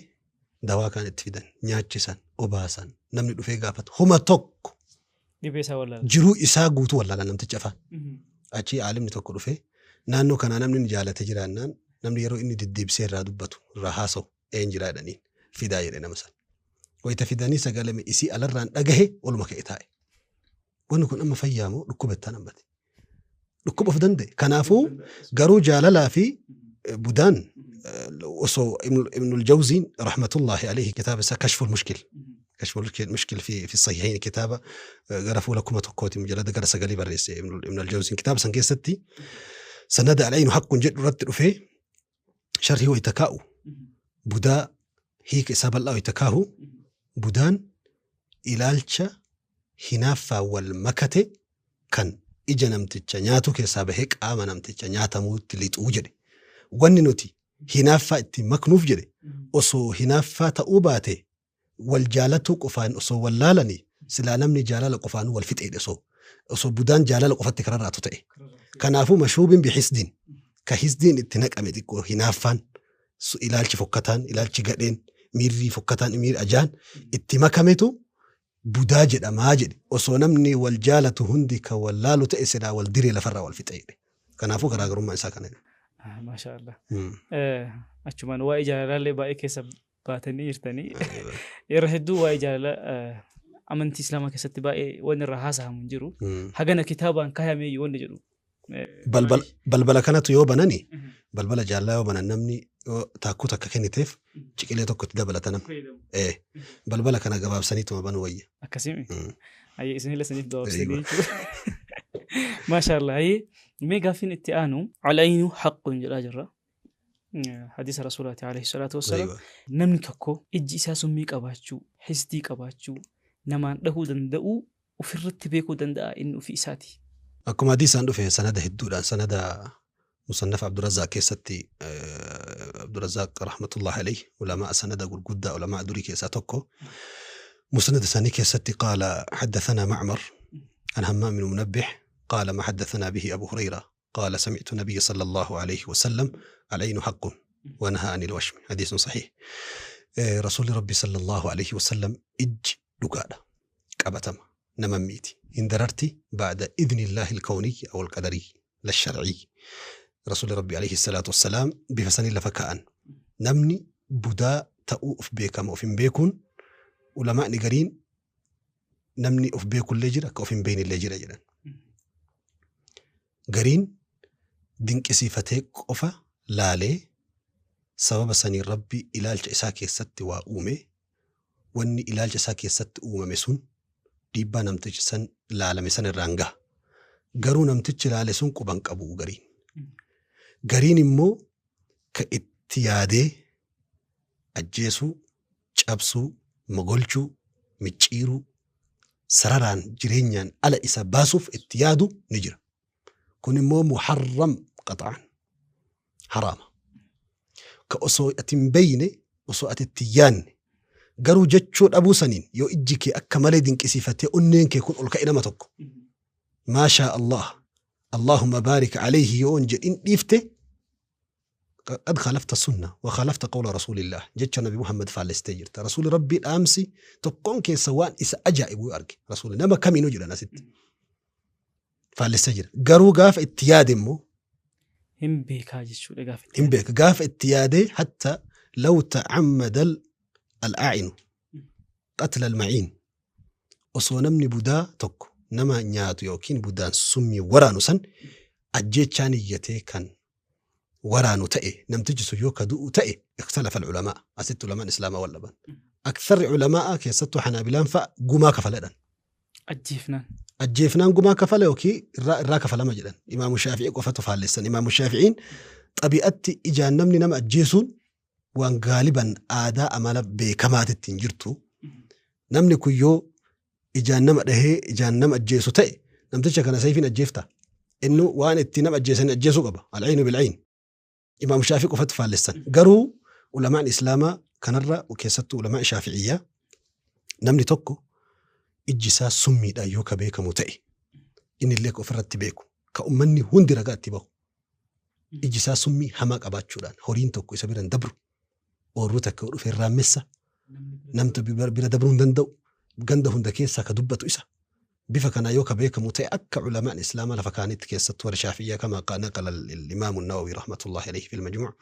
S1: dawaa kan itti fidan nyaachisan obaasan namni dhufee gaafatu homa tokko jiruu isaa guutuu wallaala namtichi afaan. Achi aalimni tokko dhufee naannoo kanaa namni inni jaalate jiraannaan namni yeroo inni deddeebisee irraa dubbatu irraa haasa'u een jiraa jedhaniin fidaa jedhe nama sana. Wayita fidanii sagalame isii alarraan dhagahe oluma ka'e taa'e. Wanni kun amma fayyaa moo dhukkuba ittaan hambate? Dhukkuba of danda'e. Kanaafuu garuu jaalalaa fi budaan osoo Ibnul Jawziin rahmatullahi alayhi kitaaba isaa Kashful Mushkil. Kashful Mushkil fi Sahihayn kitaaba gara fuula 1000 mujalada gara 9 barreesse Ibnul Jawziin kitaaba san keessatti sanada alaynu haqqun jedhu irratti dhufee sharhii wayita kaa'u budaa hiika isaa bal'aa wayita kaahu budaan ilaalcha hinaaffaa wal makate kan ija namticha nyaatu keessaa bahee qaama namticha nyaatamuutti lixuu jedhe. Wanni nuti hinaaffaa itti maknuuf jedhe osoo hinaaffaa ta'uu baate wal jaalatuu qofaan osoo wal laalanii silaa namni jaalala qofaan wal fixeedhe osoo Osoo budaan jaalala qofatti kararraatu ta'e. Kanaafuu mashuubin bihisdiin ka hisdiin itti naqame xiqqoo hinaaffaan ilaalchi fokkataan ilaalchi gadheen miirri fokkataan miirri ajaan itti makametu budaa jedhamaa jedhe. Osoo namni wal jaalatu hundi kan wal laalu ta'e silaa wal diree lafarraa wal fixe jedhe. Kanaafuu garaagarummaa isaa kana.
S2: Maasha Allah. Achumaan waa'ee jaalalaallee baay'ee keessa baatanii jirtanii. Yeroo hedduu waa'ee jaalalaa amantii Islaamaa keessatti baay'ee wanni irraa haasa'amu hin jiru. Hagana kitaabaan kaayameeyyuu wanni jedhu.
S1: Balbala kanatu yoo banani balbala jaalalaa yoo banan namni yoo taakkuu takka kenniteef ciqilee tokko itti dabalata namni. Balbala kana gabaabsaniituma banuu wayya.
S2: Akkasimi. Ayyee isinillee saniif gabaabsanii jechuudha. Maasha Allah. Ayyee mee gaaffiin itti aanu al-aynu haqqun jedhaa jirra. Hadiisa Rasuulaati alayhi salaatu wassalaam. Namni tokko ijji isaa summii qabaachuu, hisdii qabaachuu, namaan dhahuu danda'uu ofirratti beekuu danda'a inni ofii isaati.
S1: Akkuma hadiisaan dhufe sanada hedduudhaan sanada musannaf Abdurrazaaq keessatti Abdurrazaaq rahmatullahi alayhi ulamaa sanada gurguddaa ulamaa durii keessaa tokko musnad isaanii keessatti qaala haddathanaa Macmar an Hammaam ibn Munabbih qaala ma haddathanaa bihi Abu Hurayra qaala sami'tu nabiyya sallallahu alayhi wa sallam al-aynu haqqun wa nahaa anil washmi hadiisun sahiih. Rasuulli Rabbi sallallahu alayhi wa sallam ijji dhugaadha qabatama nama miiti hin dararti ba'da idni illaahi al-kawniyyi aw al-qadariyyi la shar'iyyi. Rasuulli Rabbi alayhi salaatu wassalaam bifa sanii lafa kaa'an namni budaa ta'uu of beekama of hin beekuun ulamaa'ni gariin namni of beekullee jira akka of hin beeknellee jira jedhan. Gariin dinqisiifatee qofa laalee sababa saniin Rabbi ilaalcha isaa keessatti waa uume wanni ilaalcha isaa keessatti uumame sun dhiibbaa namtichi san laalame san irraan gaha. Garuu namtichi laale sun quban qabu gariin. Gariin immoo ka itti yaadee ajjeesuu, cabsuu, mogolchuu, micciiruu, sararaan jireenyaan ala isa baasuuf itti yaadu ni jira. Kun immoo muharram qaxa'an haraama. Ka osoo ati hin beeyne osoo ati itti yaadne garuu jechuu dhabuu saniin yoo ijji kee akka malee dinqisiifatee onneen kee kun ol ka'e nama tokko maashaa Allah Allahumma baarik alayhi yoo hin jedhin dhiifte qad khalafta sunna wa khalafta qawla rasuulillah jecha nabi Muhammad faallistee jirta. Rasuuli Rabbii dhaamsi tokkoon keessa waan isa ajaa'ibu yoo arge rasuuli nama kamiinuu jedhan asitti faallistee jira. Garuu gaafa itti yaade immoo
S2: hin beekaa jechuudha gaafa
S1: hin beeka gaafa itti yaadee hatta law ta'ammada al-aa'inu qatla al-ma'iin osoo namni budaa tokko nama nyaatu yookiin budaan summii waraanu san ajjeechaan iyyatee kan waraanu ta'e namtichi sun yoo ka du'u ta'e ikhtalafa al-ulamaa asitti ulamaan islaamaa wal dhaban. Aktharri ulamaa keessattuu Hanaabilaan fa'a gumaa kafaladhan.
S2: Ajjeefnaan.
S1: Ajjeefnaan gumaa kafala yookiin irraa kafalama jedhan. Imaamu Shaafi'ii qofatu faallessan. Imaamu Shaafi'iin xabi'atti ijaan namni nama ajjeesuun waan gaaliban aadaa amala beekamaatitti hin jirtu. Namni kun yoo ijaan nama dhahee ijaan nama ajjeesu ta'e namticha kana sayfiin ajjeefta. Inni waan itti nama ajjeesan ajjeesuu qaba. Al-aynu bil-ayn. Imaamu Shaafii qofatu faallessan. Garuu ulamaan Islaamaa kanarra keessattuu ulamaa Shaafi'iyyaa namni tokko ijji isaa summiidhaan yoo ka beekamu ta'e inni illee ka ofirratti beeku ka ummanni hundi ragaa itti bahu ijji isaa summii hamaa qabaachuudhaan horiin tokko isa bira hin dabru oorruu takka dhufe irraa messa namtu bira dabruu hin danda'u ganda hunda keessaa ka dubbatu isa bifa kanaa yoo ka beekamu ta'e akka ulamaan Islaamaa lafa kaanitti keessattuu warra Shaafi'iyyaa kama naqala al-Imaamu Nawawi rahmatullahi alayhi fil majmuu'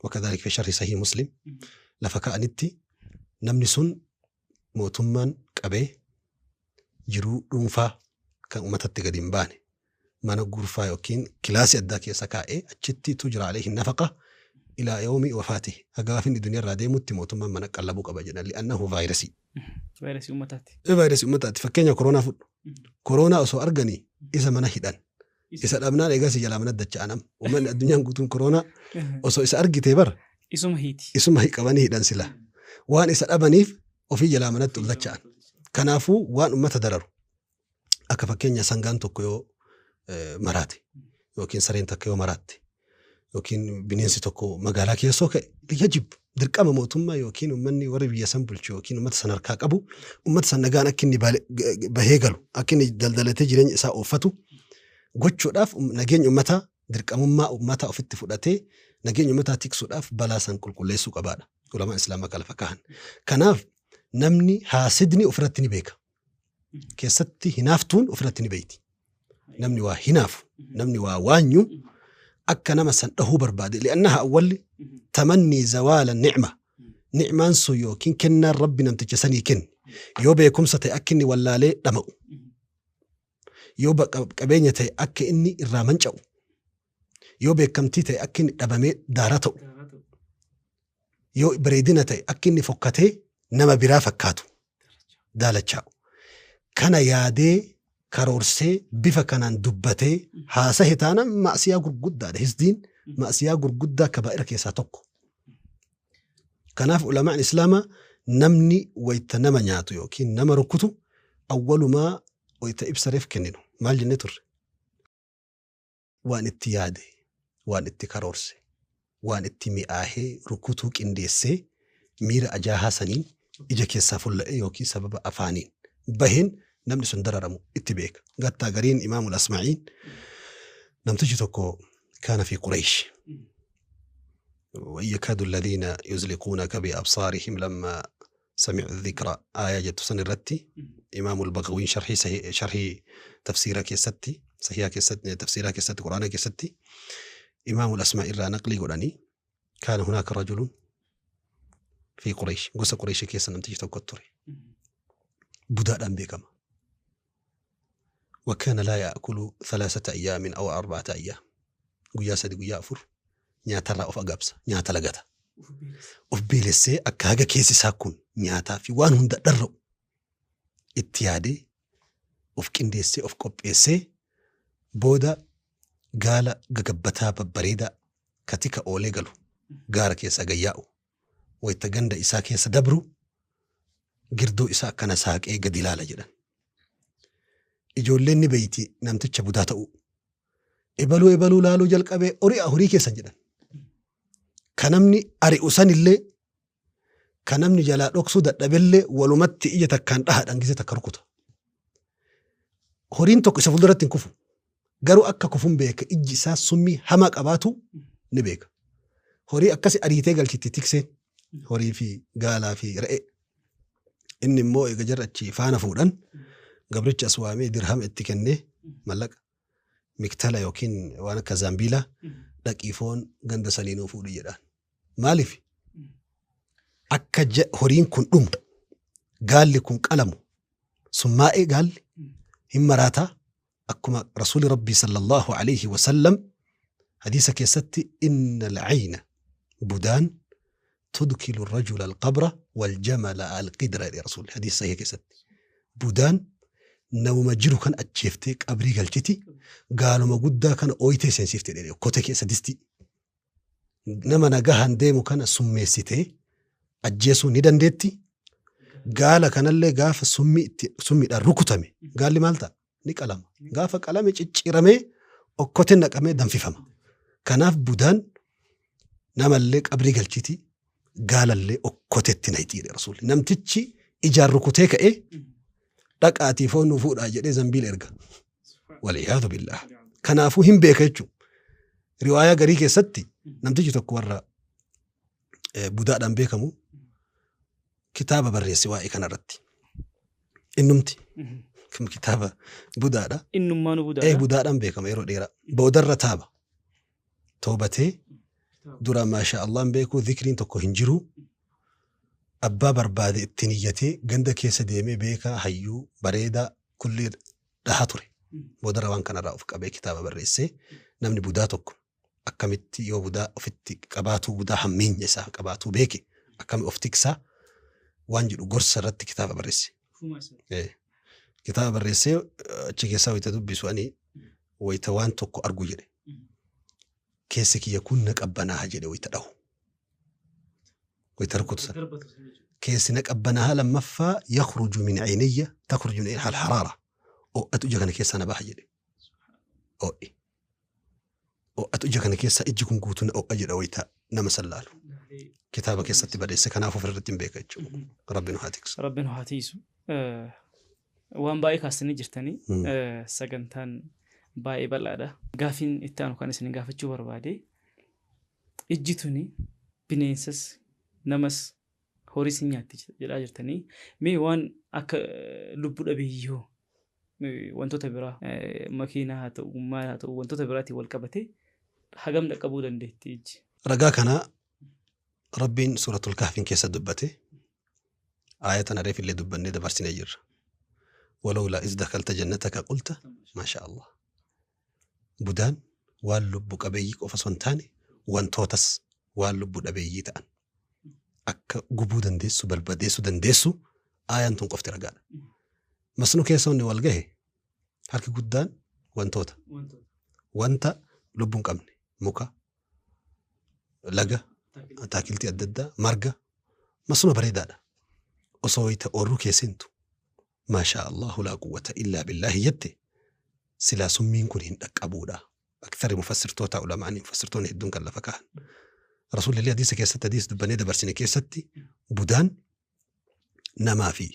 S1: wakadhalika fi sharhi sahih Muslim lafa kaa'anitti namni sun mootummaan qabee jiruu dhuunfaa kan uummatatti gadi hin baane mana gurfaa yookiin kilaasii addaa keessa kaa'ee achitti tujra alayhi nafaqa ilaa yawmi wafaatihi haga gaafa inni duniyaa irraa deemutti mootummaan mana qallabuu qaba jedhan li'annahu vaayirasii.
S2: Vaayirasii uummataati.
S1: Vaayirasii uummataati. Fakkeenya koronaa fudhu. Koronaa osoo arganii isa mana hidhan. Isa dhabnaan eegas jalaa mana dacha'an amma. Uummanni addunyaan guutuun koronaa osoo isa argitee bara.
S2: Isuma hiiti.
S1: Isuma qabanii hidhan sila. Waan isa dhabaniif ofii jalaa manatti ol dacha'an. Kanaafuu waan uummata dararu. Akka fakkeenya sangaan tokko yoo maraate yookiin sareen takka yoo maraatte Yookiin bineensi tokko magaalaa keessoo ka'e yajib dirqama mootummaa yookiin uummanni warri biyya san bulchu yookiin uummata san harkaa qabu uummata san nagaan akka inni bahee galu akka inni daldalatee jireenya isaa ooffatu gochuudhaaf nageenya uummataa dirqamummaa uummataa ofitti fudhatee nageenya uummataa tiksuudhaaf balaa san qulqulleessuu qabaadha. Ulamaan Islaamaa kan lafa kaahan. Kanaaf namni haasidni ofirratti ni beeka. Keessatti hinaaftuun ofirratti ni beeyti. Namni waa hinaafu, namni waa waanyu akka nama san dhahuu barbaade. Li'annaha awwalli tamannii zawaala ni'ma. Ni'maan sun yookiin kennaan Rabbi namticha sanii kenne. Yoo beekumsa ta'e akka inni wallaalee dhama'u. Yoo qabeenya ta'e akka inni irraa manca'u. Yoo beekamtii ta'e akka inni dhabamee daara ta'u. Yoo bareedina ta'e akka inni fokkatee nama biraa fakkaatu daalachaa'u. Kana yaadee karoorsee bifa kanaan dubbatee haasahe taanaan ma'asiyaa gurguddaadha. Hisdiin ma'asiyaa gurguddaa kabaa'ira keessaa tokko. Kanaaf ulamaan Islaamaa namni wayita nama nyaatu yookiin nama rukutu awwalumaa wayita ibsa reef kenninu maal jennee turre? Waan itti yaade, waan itti karoorse, waan itti mi'aahee rukutuu qindeessee miira ajaahaa saniin ija keessaa fulla'e yookiin sababa afaaniin baheen namni sun dararamu itti beeka. Gattaa gariin Imaamul Asmaa'iin namtichi tokko kaana fi Quraysh. وإن يكاد الذين يزلقونك بأبصارهم لما سمعوا الذكر آية جت سن الرتي إمام البغوي شرحي صحيح شرحي تفسيرك كيستي صحيح كيستي تفسيرك كيستي قرآنك كيستي إمام الأسماء إلا نقلي قراني كان هناك رجل في قريش قصة قريش كيسا نمتيج توكتري بداء بكما وكان لا يأكل 3 أيام أو 4 أيام قيا سدي قيا أفر nyaata irraa of agaabsa nyaata lagata of beelessee akka haga keessi isaa kun nyaataa fi waan hunda dharra'u itti yaadee of qindeessee of qopheessee booda gaala gagabbataa babbareedaa katika oolee galu gaara keessa gayyaa'u wayita ganda isaa keessa dabru girdoo isaa akkana saaqee gadi ilaala jedhan. Ijoolleen ni beeyti namticha budaa ta'u ebaluu ebaluu laaluu jalqabee horii horii keessan jedhan. Kan namni ari'u sanillee kan namni jalaa dhoksuu dadhabellee walumatti ija takkaan dhahaadhaan gisee takka rukuta. Horiin tokko isa fuulduratti hin kufu. Garuu akka kufuun beeka ijji isaa summii hamaa qabaatu ni beeka. Horii akkasi ariitee galchitti tikseen horii fi gaalaa fi re'ee. Inni immoo eega jarra achi faana fuudhan gabricha as waamee dirhama itti kennee mallaqa miktala yookiin waan akka zaambiilaa dhaqii foon ganda saniinuu fuudhi jedhaan. Maaliif? Akka horiin kun dhumu gaalli kun qalamu summaa'ee gaalli hin maraataa akkuma rasuuli rabbii sallallahu alayhi wa sallam hadiisa keessatti inna alcayna budaan tudkilu rajula alqabra waljamala alqidra jedhe rasuulli hadiisa sahih keessatti. Budaan namuma jiru kan ajjeeftee qabrii galchiti gaaluma guddaa kana ooyitee seensiftee jedhe okkotee keessa distii. Nama nagahaan deemu kana summeessitee ajjeesuu ni dandeetti. Gaala kanallee gaafa summiidhaan rukutame gaalli maal ta'a? Ni qalama. Gaafa qalame cicciramee okkoteen naqamee danfifama. Kanaaf budaan namallee qabrii galchiti gaalallee okkotetti naqxi jedhe rasuulli. Namtichi ijaan rukutee ka'ee dhaqaatii foon nu fuudhaa jedhee zambiil erga. Waliyaadu billaah. Kanaafuu hin beeka jechuudha. Riwaayaa garii keessatti namtichi tokko warra budaadhaan beekamu kitaaba barreesse waa'ee kanarratti. Innumti kitaaba budaadha.
S2: Innummaanuu budaadha.
S1: Budaadhaan beekama yeroo dheeraa. Boodarra taaba. Toobatee dura maasha Allahn beekuu zikriin tokko hin jiru. Abbaa barbaade ittiin iyyatee ganda keessa deemee beekaa hayyuu bareedaa kulli dhahaa ture. Boodarra waan kanarraa of qabee kitaaba barreessee namni budaa tokko akkamitti yoo budaa ofitti qabaatu budaa hammeenya isaa qabaatu beeke akkami of tiksaa waan jedhu gorsa irratti kitaaba barreesse. Kitaaba barreessee achi keessaa wayita dubbisu ani wayita waan tokko argu jedhe. Keessi kiyya kun na qabbanaaha jedhe wayita dhahu. Wayita rukutu sana. Keessi na qabbanaaha lammaffaa yakhruju min cayniyya takhruju min cayniyya alharaara. Ho'atu ija kana keessaa na baha jedhe. Ho'i. Ho'atu ija kana keessa ijji kun guutuun ho'a jedha wayita nama sallaalu. Kitaaba keessatti barreesse kanaaf ofirratti hin beeka jechuudha. Rabbi nu haa tiksu.
S2: Rabbi nu haa tiisu. Waan baay'ee kaastanii jirtanii sagantaan baay'ee bal'aadha. Gaafiin itti aanu kan isin gaafachuu barbaade ijji tuni bineensas namas horiis hin nyaatti jedhaa jirtanii mee waan akka lubbuu dhabeeyyii wantoota biraa makiinaa haa ta'u maal haa ta'u wantoota biraatiin wal qabate hagam dhaqqabuu dandeetti ijji.
S1: Ragaa kana Rabbiin suuratul Kahfiin keessa dubbate aayatan areef illee dubbannee dabarsinee jirra. Walawlaa iz dakalta jannataka qulta maasha Allah. Budaan waan lubbu qabeeyyii qofa osoo hin taane wantootas waan lubbu dhabeeyyii ta'an akka gubuu dandeessu barbadeessuu dandeessu aayaan tun qofti ragaadha. Masnuu keessa wanni wal gahe harki guddaan wantoota. Wanta lubbuu hin qabne muka, laga, ataakiltii adda addaa, marga masnuu bareedaadha. Osoo wayita oorruu keesseentu maashaa Allahu laa quwwata illaa billaahi jette silaa summiin kun hin dhaqqabuudha. Akthari mufassirtoota ulamaanii mufassirtoonni hedduun kan lafa kaahan. Rasuulli illee hadiisa keessatti hadiisa dubbannee dabarsine keessatti budaan namaa fi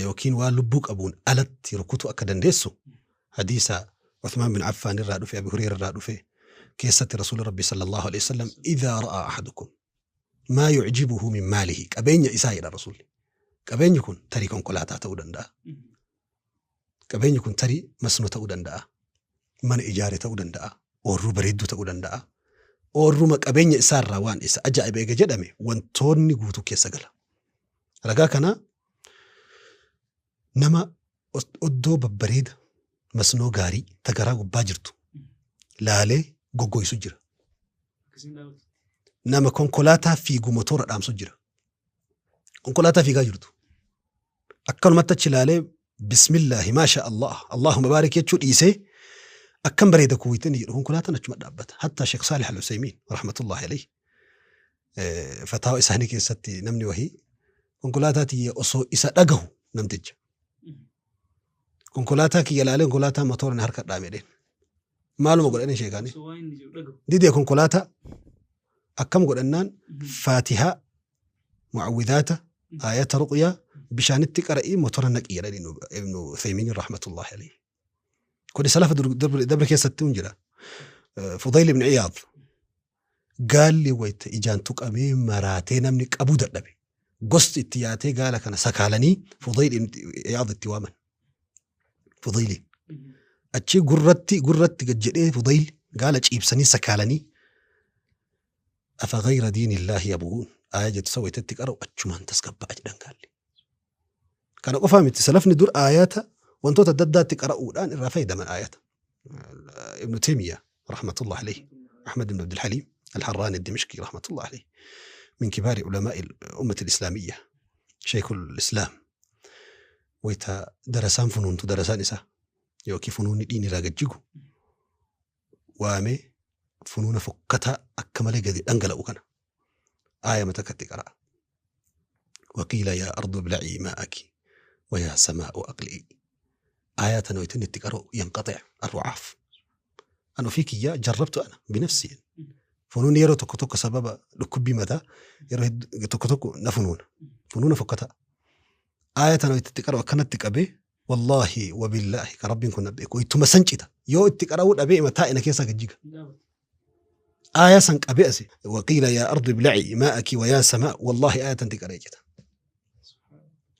S1: yookiin waan lubbuu qabuun alatti rukutuu akka dandeessu hadiisa Uthmaan bin Affaan irraa dhufe Abi Hureyra irraa dhufe keessatti Rasuulli Rabbi sallallahu alaihi wasallam idhaa ra'aa ahadukum maa yu'jibuhu min maalihi qabeenya isaa jedha Rasuulli. Qabeenyi kun tarii konkolaataa ta'uu danda'a. Qabeenyi kun tarii masnoo ta'uu danda'a. Mana ijaare ta'uu danda'a. Oorruu bareedduu ta'uu danda'a. Oorruma qabeenya isaarraa waan isa ajaa'iba eega jedhame wantoonni guutuu keessa gala. Ragaa kana nama oddoo babbareeda masnoo gaarii tagaraa gubbaa jirtu laalee goggoysu jira. Nama konkolaataa fiigu motora dhaamsu jira. Konkolaataa fiigaa jirtu. Akkanumatti achi laalee bismillaahi maasha Allah Allahumma baarik jechuu dhiisee akkam bareeda kuwwiitiin jedhu konkolaataan achuma dhaabbata. Hatta Sheekh Saalih Al-Usaymiin rahmatullahi alayhi fataawa isaanii keessatti namni wahii konkolaataa tiyya osoo isa dhagahu namticha. Konkolaataa kiyya laalee konkolaataa motora na harka dhaame jedheen. Maaluma godhanii sheekaanii? Didee konkolaataa akkam godhannaan faatihaa mucawwidaata aayata ruqyaa bishaanitti qara'ii motora naqi jedhanii Ibnu Uthaymiin rahmatullahi alayhi. Kuni salafa dabre keessatti hin jira. Fudayl ibn Iyaad gaalli wayita ijaan tuqamee maraatee namni qabuu dadhabe. Gosti itti yaatee gaala kana sakaalanii Fudayl ibn Iyaad itti waaman. Fudayli. Achi gurratti gurratti gad jedhee Fudayl gaala ciibsanii sakaalanii afa ghayra diinillaahi yabghuun aaya jettu san wayitatti qara'u achumaan tasgabba'a jedhan gaalli. Kana qofaa miti salafni dur aayata wantoota adda addaatti qara'uudhaan irraa fayyadaman aayata. Ibnu Taymiyaa rahmatullah alayhi Ahmad ibn Abdul Halim Al-Harraani Ad-Dimishqi rahmatullah alayhi min kibaari ulamaa'i ummati al-islaamiyya sheekul islaam wayita darasaan funuuntu darasaan isaa yookiin funuunni dhiin irraa gajjigu waamee funuuna fokkataa akka malee gadi dhangala'u kana aayama takkatti qara'a. Waqiila yaa ardu ibla'ii maa'aki wa yaa samaa'u aqli'i. Aayaa tana wayita inni itti qara'u yanqaxi'a arrucaaf. An ofii kiyyaa jarrabtu ana binafsi. Funuunni yeroo tokko tokko sababa dhukkubbii mataa yeroo tokko tokko na funuuna. Funuuna fokkataa. Aaya tana wayita itti qara'u akkanatti qabee wallaahi wabillaahi ka rabbiin kun na beeku ittuma san cita. Yoo itti qara'uu dhabee mataa ina keessaa gajjiga. Aaya san qabee asi waqiila yaa ardu ibla'ii maa'aki wa yaa samaa wallaahi aaya tanti qara'ee cita.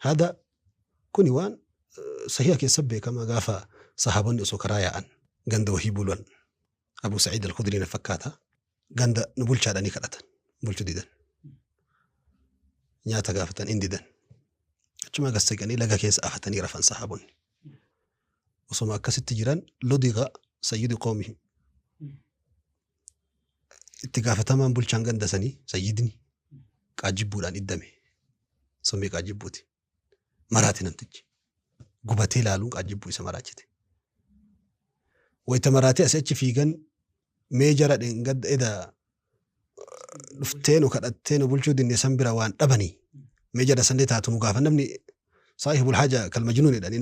S1: Hada kuni waan sahiha keessa beekama gaafa sahaabonni osoo karaa yaa'an ganda wahii bulan Abu Sa'iid al-Khudrii na fakkaata ganda nu bulchaadhanii kadhatan bulchu didan nyaata gaafatan in didan achuma gas siqanii laga keessa afatanii rafan sahaabonni osoma akkasitti jiran ludiga sayyidu qawmihim itti gaafatamaan bulchaan ganda sanii sayyidni qaajjibbuudhaan iddame summii qaajjibbuuti maraate namtichi gubatee laaluun qaajjibbuu isa maraachite. Wayita maraatee asii achi fiigan mee jara dheengadda eda dhuftee nu kadhattee nu bulchuu dinne san bira waan dhabanii mee jara sanlee taatu nu gaafa namni saahibul haja kal majnuun jedhanii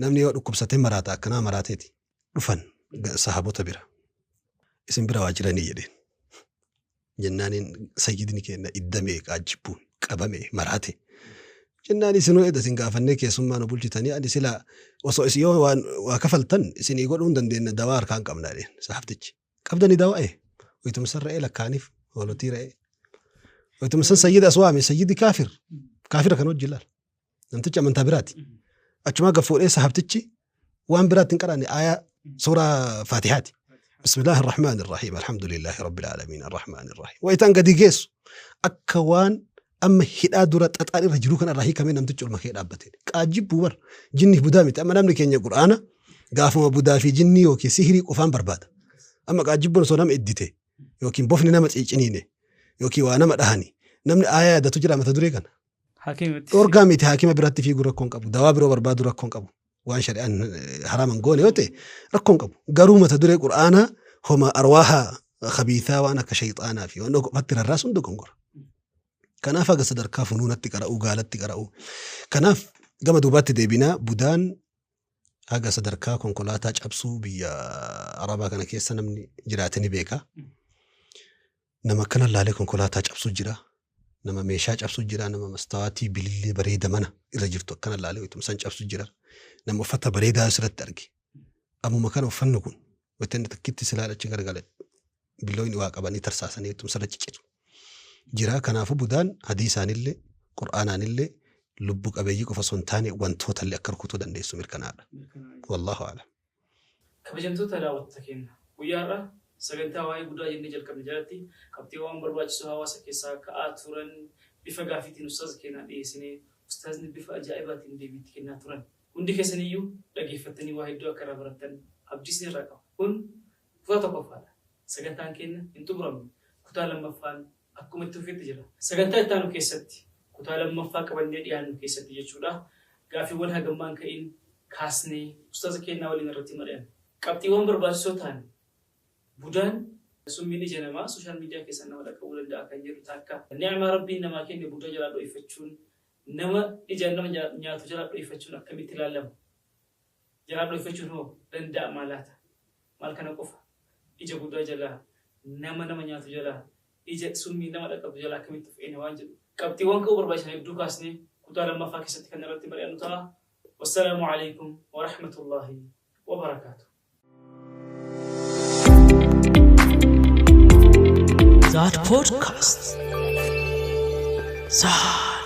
S1: namni yoo dhukkubsatee maraata akkanaa maraateeti dhufan sahaabota bira. Isin bira waa jiranii jedheen. Jennaaniin sayyidni keenya iddamee qaajjibbuun qabame maraate. Jennaan isinuu edda isin gaafannee keessummaa nu bulchitanii ani silaa osoo isin yoo waan waa kafaltan isinii godhuu hin dandeenye dawaa harkaan qabna jedheen saaftichi. Qabdanii dawaa ee wayituma re'ee lakkaaniif hoolotii re'ee. Wayituma san sayyida as waame sayyidi kaafir kaafira kan hojii laal namtichi amantaa biraati. Achumaa gad fuudhee sahabtichi waan biraatti hin qaraanne aayaa suuraa Faatihaati. بسم الله الرحمن الرحيم الحمد لله رب العالمين الرحمن الرحيم وإيتان قد جيس أكوان أما هدا دورة تطار الرجل كان الرحي كمان نمتج المخير أبتين كأجيب بور جني بدامت أما نملك إن القرآن قافما بدا في جني وكي سحري قفان برباد أما كأجيب بون إديته يوكي بوفني نمت إجنينه يوكي وأنا مدهني نمن آية دا تجرى ما تدري كان
S2: Haakimatti.
S1: Orgaamiti haakima biratti fiiguu rakkoon qabu dawaa biroo barbaadu rakkoon qabu waan shari'aan haraman goone yoo ta'e rakkoon qabu garuu mata duree qur'aanaa homa arwaaha khabiithaa waan akka shayxaanaa fi waan qofatti rarraasuun dogongora. Kanaaf haga sadarkaa funuunatti qara'uu gaalatti qara'uu kanaaf gama duubaatti deebinaa budaan haga sadarkaa konkolaataa cabsuu biyya arabaa kana keessa namni jiraate ni beeka. Nama akkana laalee konkolaataa cabsuu jira. Nama meeshaa cabsuu jira, nama mastawaatii bilillee bareeda mana irra jirtu akkana laalee wayituma san cabsuu jira. Nama uffata bareedaa asirratti arge. Ammuma kana uffanni kun wayita inni takkitti silaa achi gargale billoonni waa qabanii tarsaasanii wayituma sarara ciccitu. Jira kanaafuu budaan hadiisaanillee qur'aanaanillee lubbu qabeeyyii qofa osoo hin taane wantoota illee akka rukutuu dandeessu mirkanaadha. Wallaahu a'lam.
S2: Kabajamtoota daawwattoota keenya guyyaa har'aa sagantaa waa'ee budaa jennee jalqabne jalatti qabxiiwwan barbaachisoo hawaasa keessaa ka'aa turan bifa gaafiitiin ustaaza keenyaa dhiyeessinee ustaazni bifa ajaa'ibaatiin deebiitti kennaa turan. Hundi keessaniyyuu dhaggeeffattanii waa hedduu akka irraa barattan abdii isin irraa qaba. Kun kutaa tokkoffaadha. Sagantaan keenya hin xumuramne. Kutaa lammaffaan akkuma itti fufetti jira. Sagantaa itti aanu keessatti kutaa lammaffaa qabannee dhiyaannu keessatti jechuudha. Gaaffiiwwan hagammaan ka'iin kaasnee ustaaza keenyaa waliin irratti mari'anna. Qabxiiwwan barbaachisoo ta'an budaan summiin ija namaa sooshaal miidiyaa keessaan nama dhaqqabuu danda'a kan jedhu takka. Ni'maa rabbiin namaa kenne budaa jalaa dho'ifachuun nama ijaan nama nyaatu jalaa dho'ifachuun akkamitti ilaalama? Jalaa dho'ifachuun hoo danda'amaa laata? Maal kana qofa? Ija budaa jalaa nama nama nyaatu jalaa ija summii nama dhaqqabdu jalaa akkamitti of eegna waan jedhu. Qabxiiwwan ka'uu barbaachisan hedduu kaasnee kutaa lammaffaa keessatti kan irratti mari'annu ta'a. Wassalaamu alaikum wa rahmatullaahi wa barakaatuh.
S3: That podcast. Zad.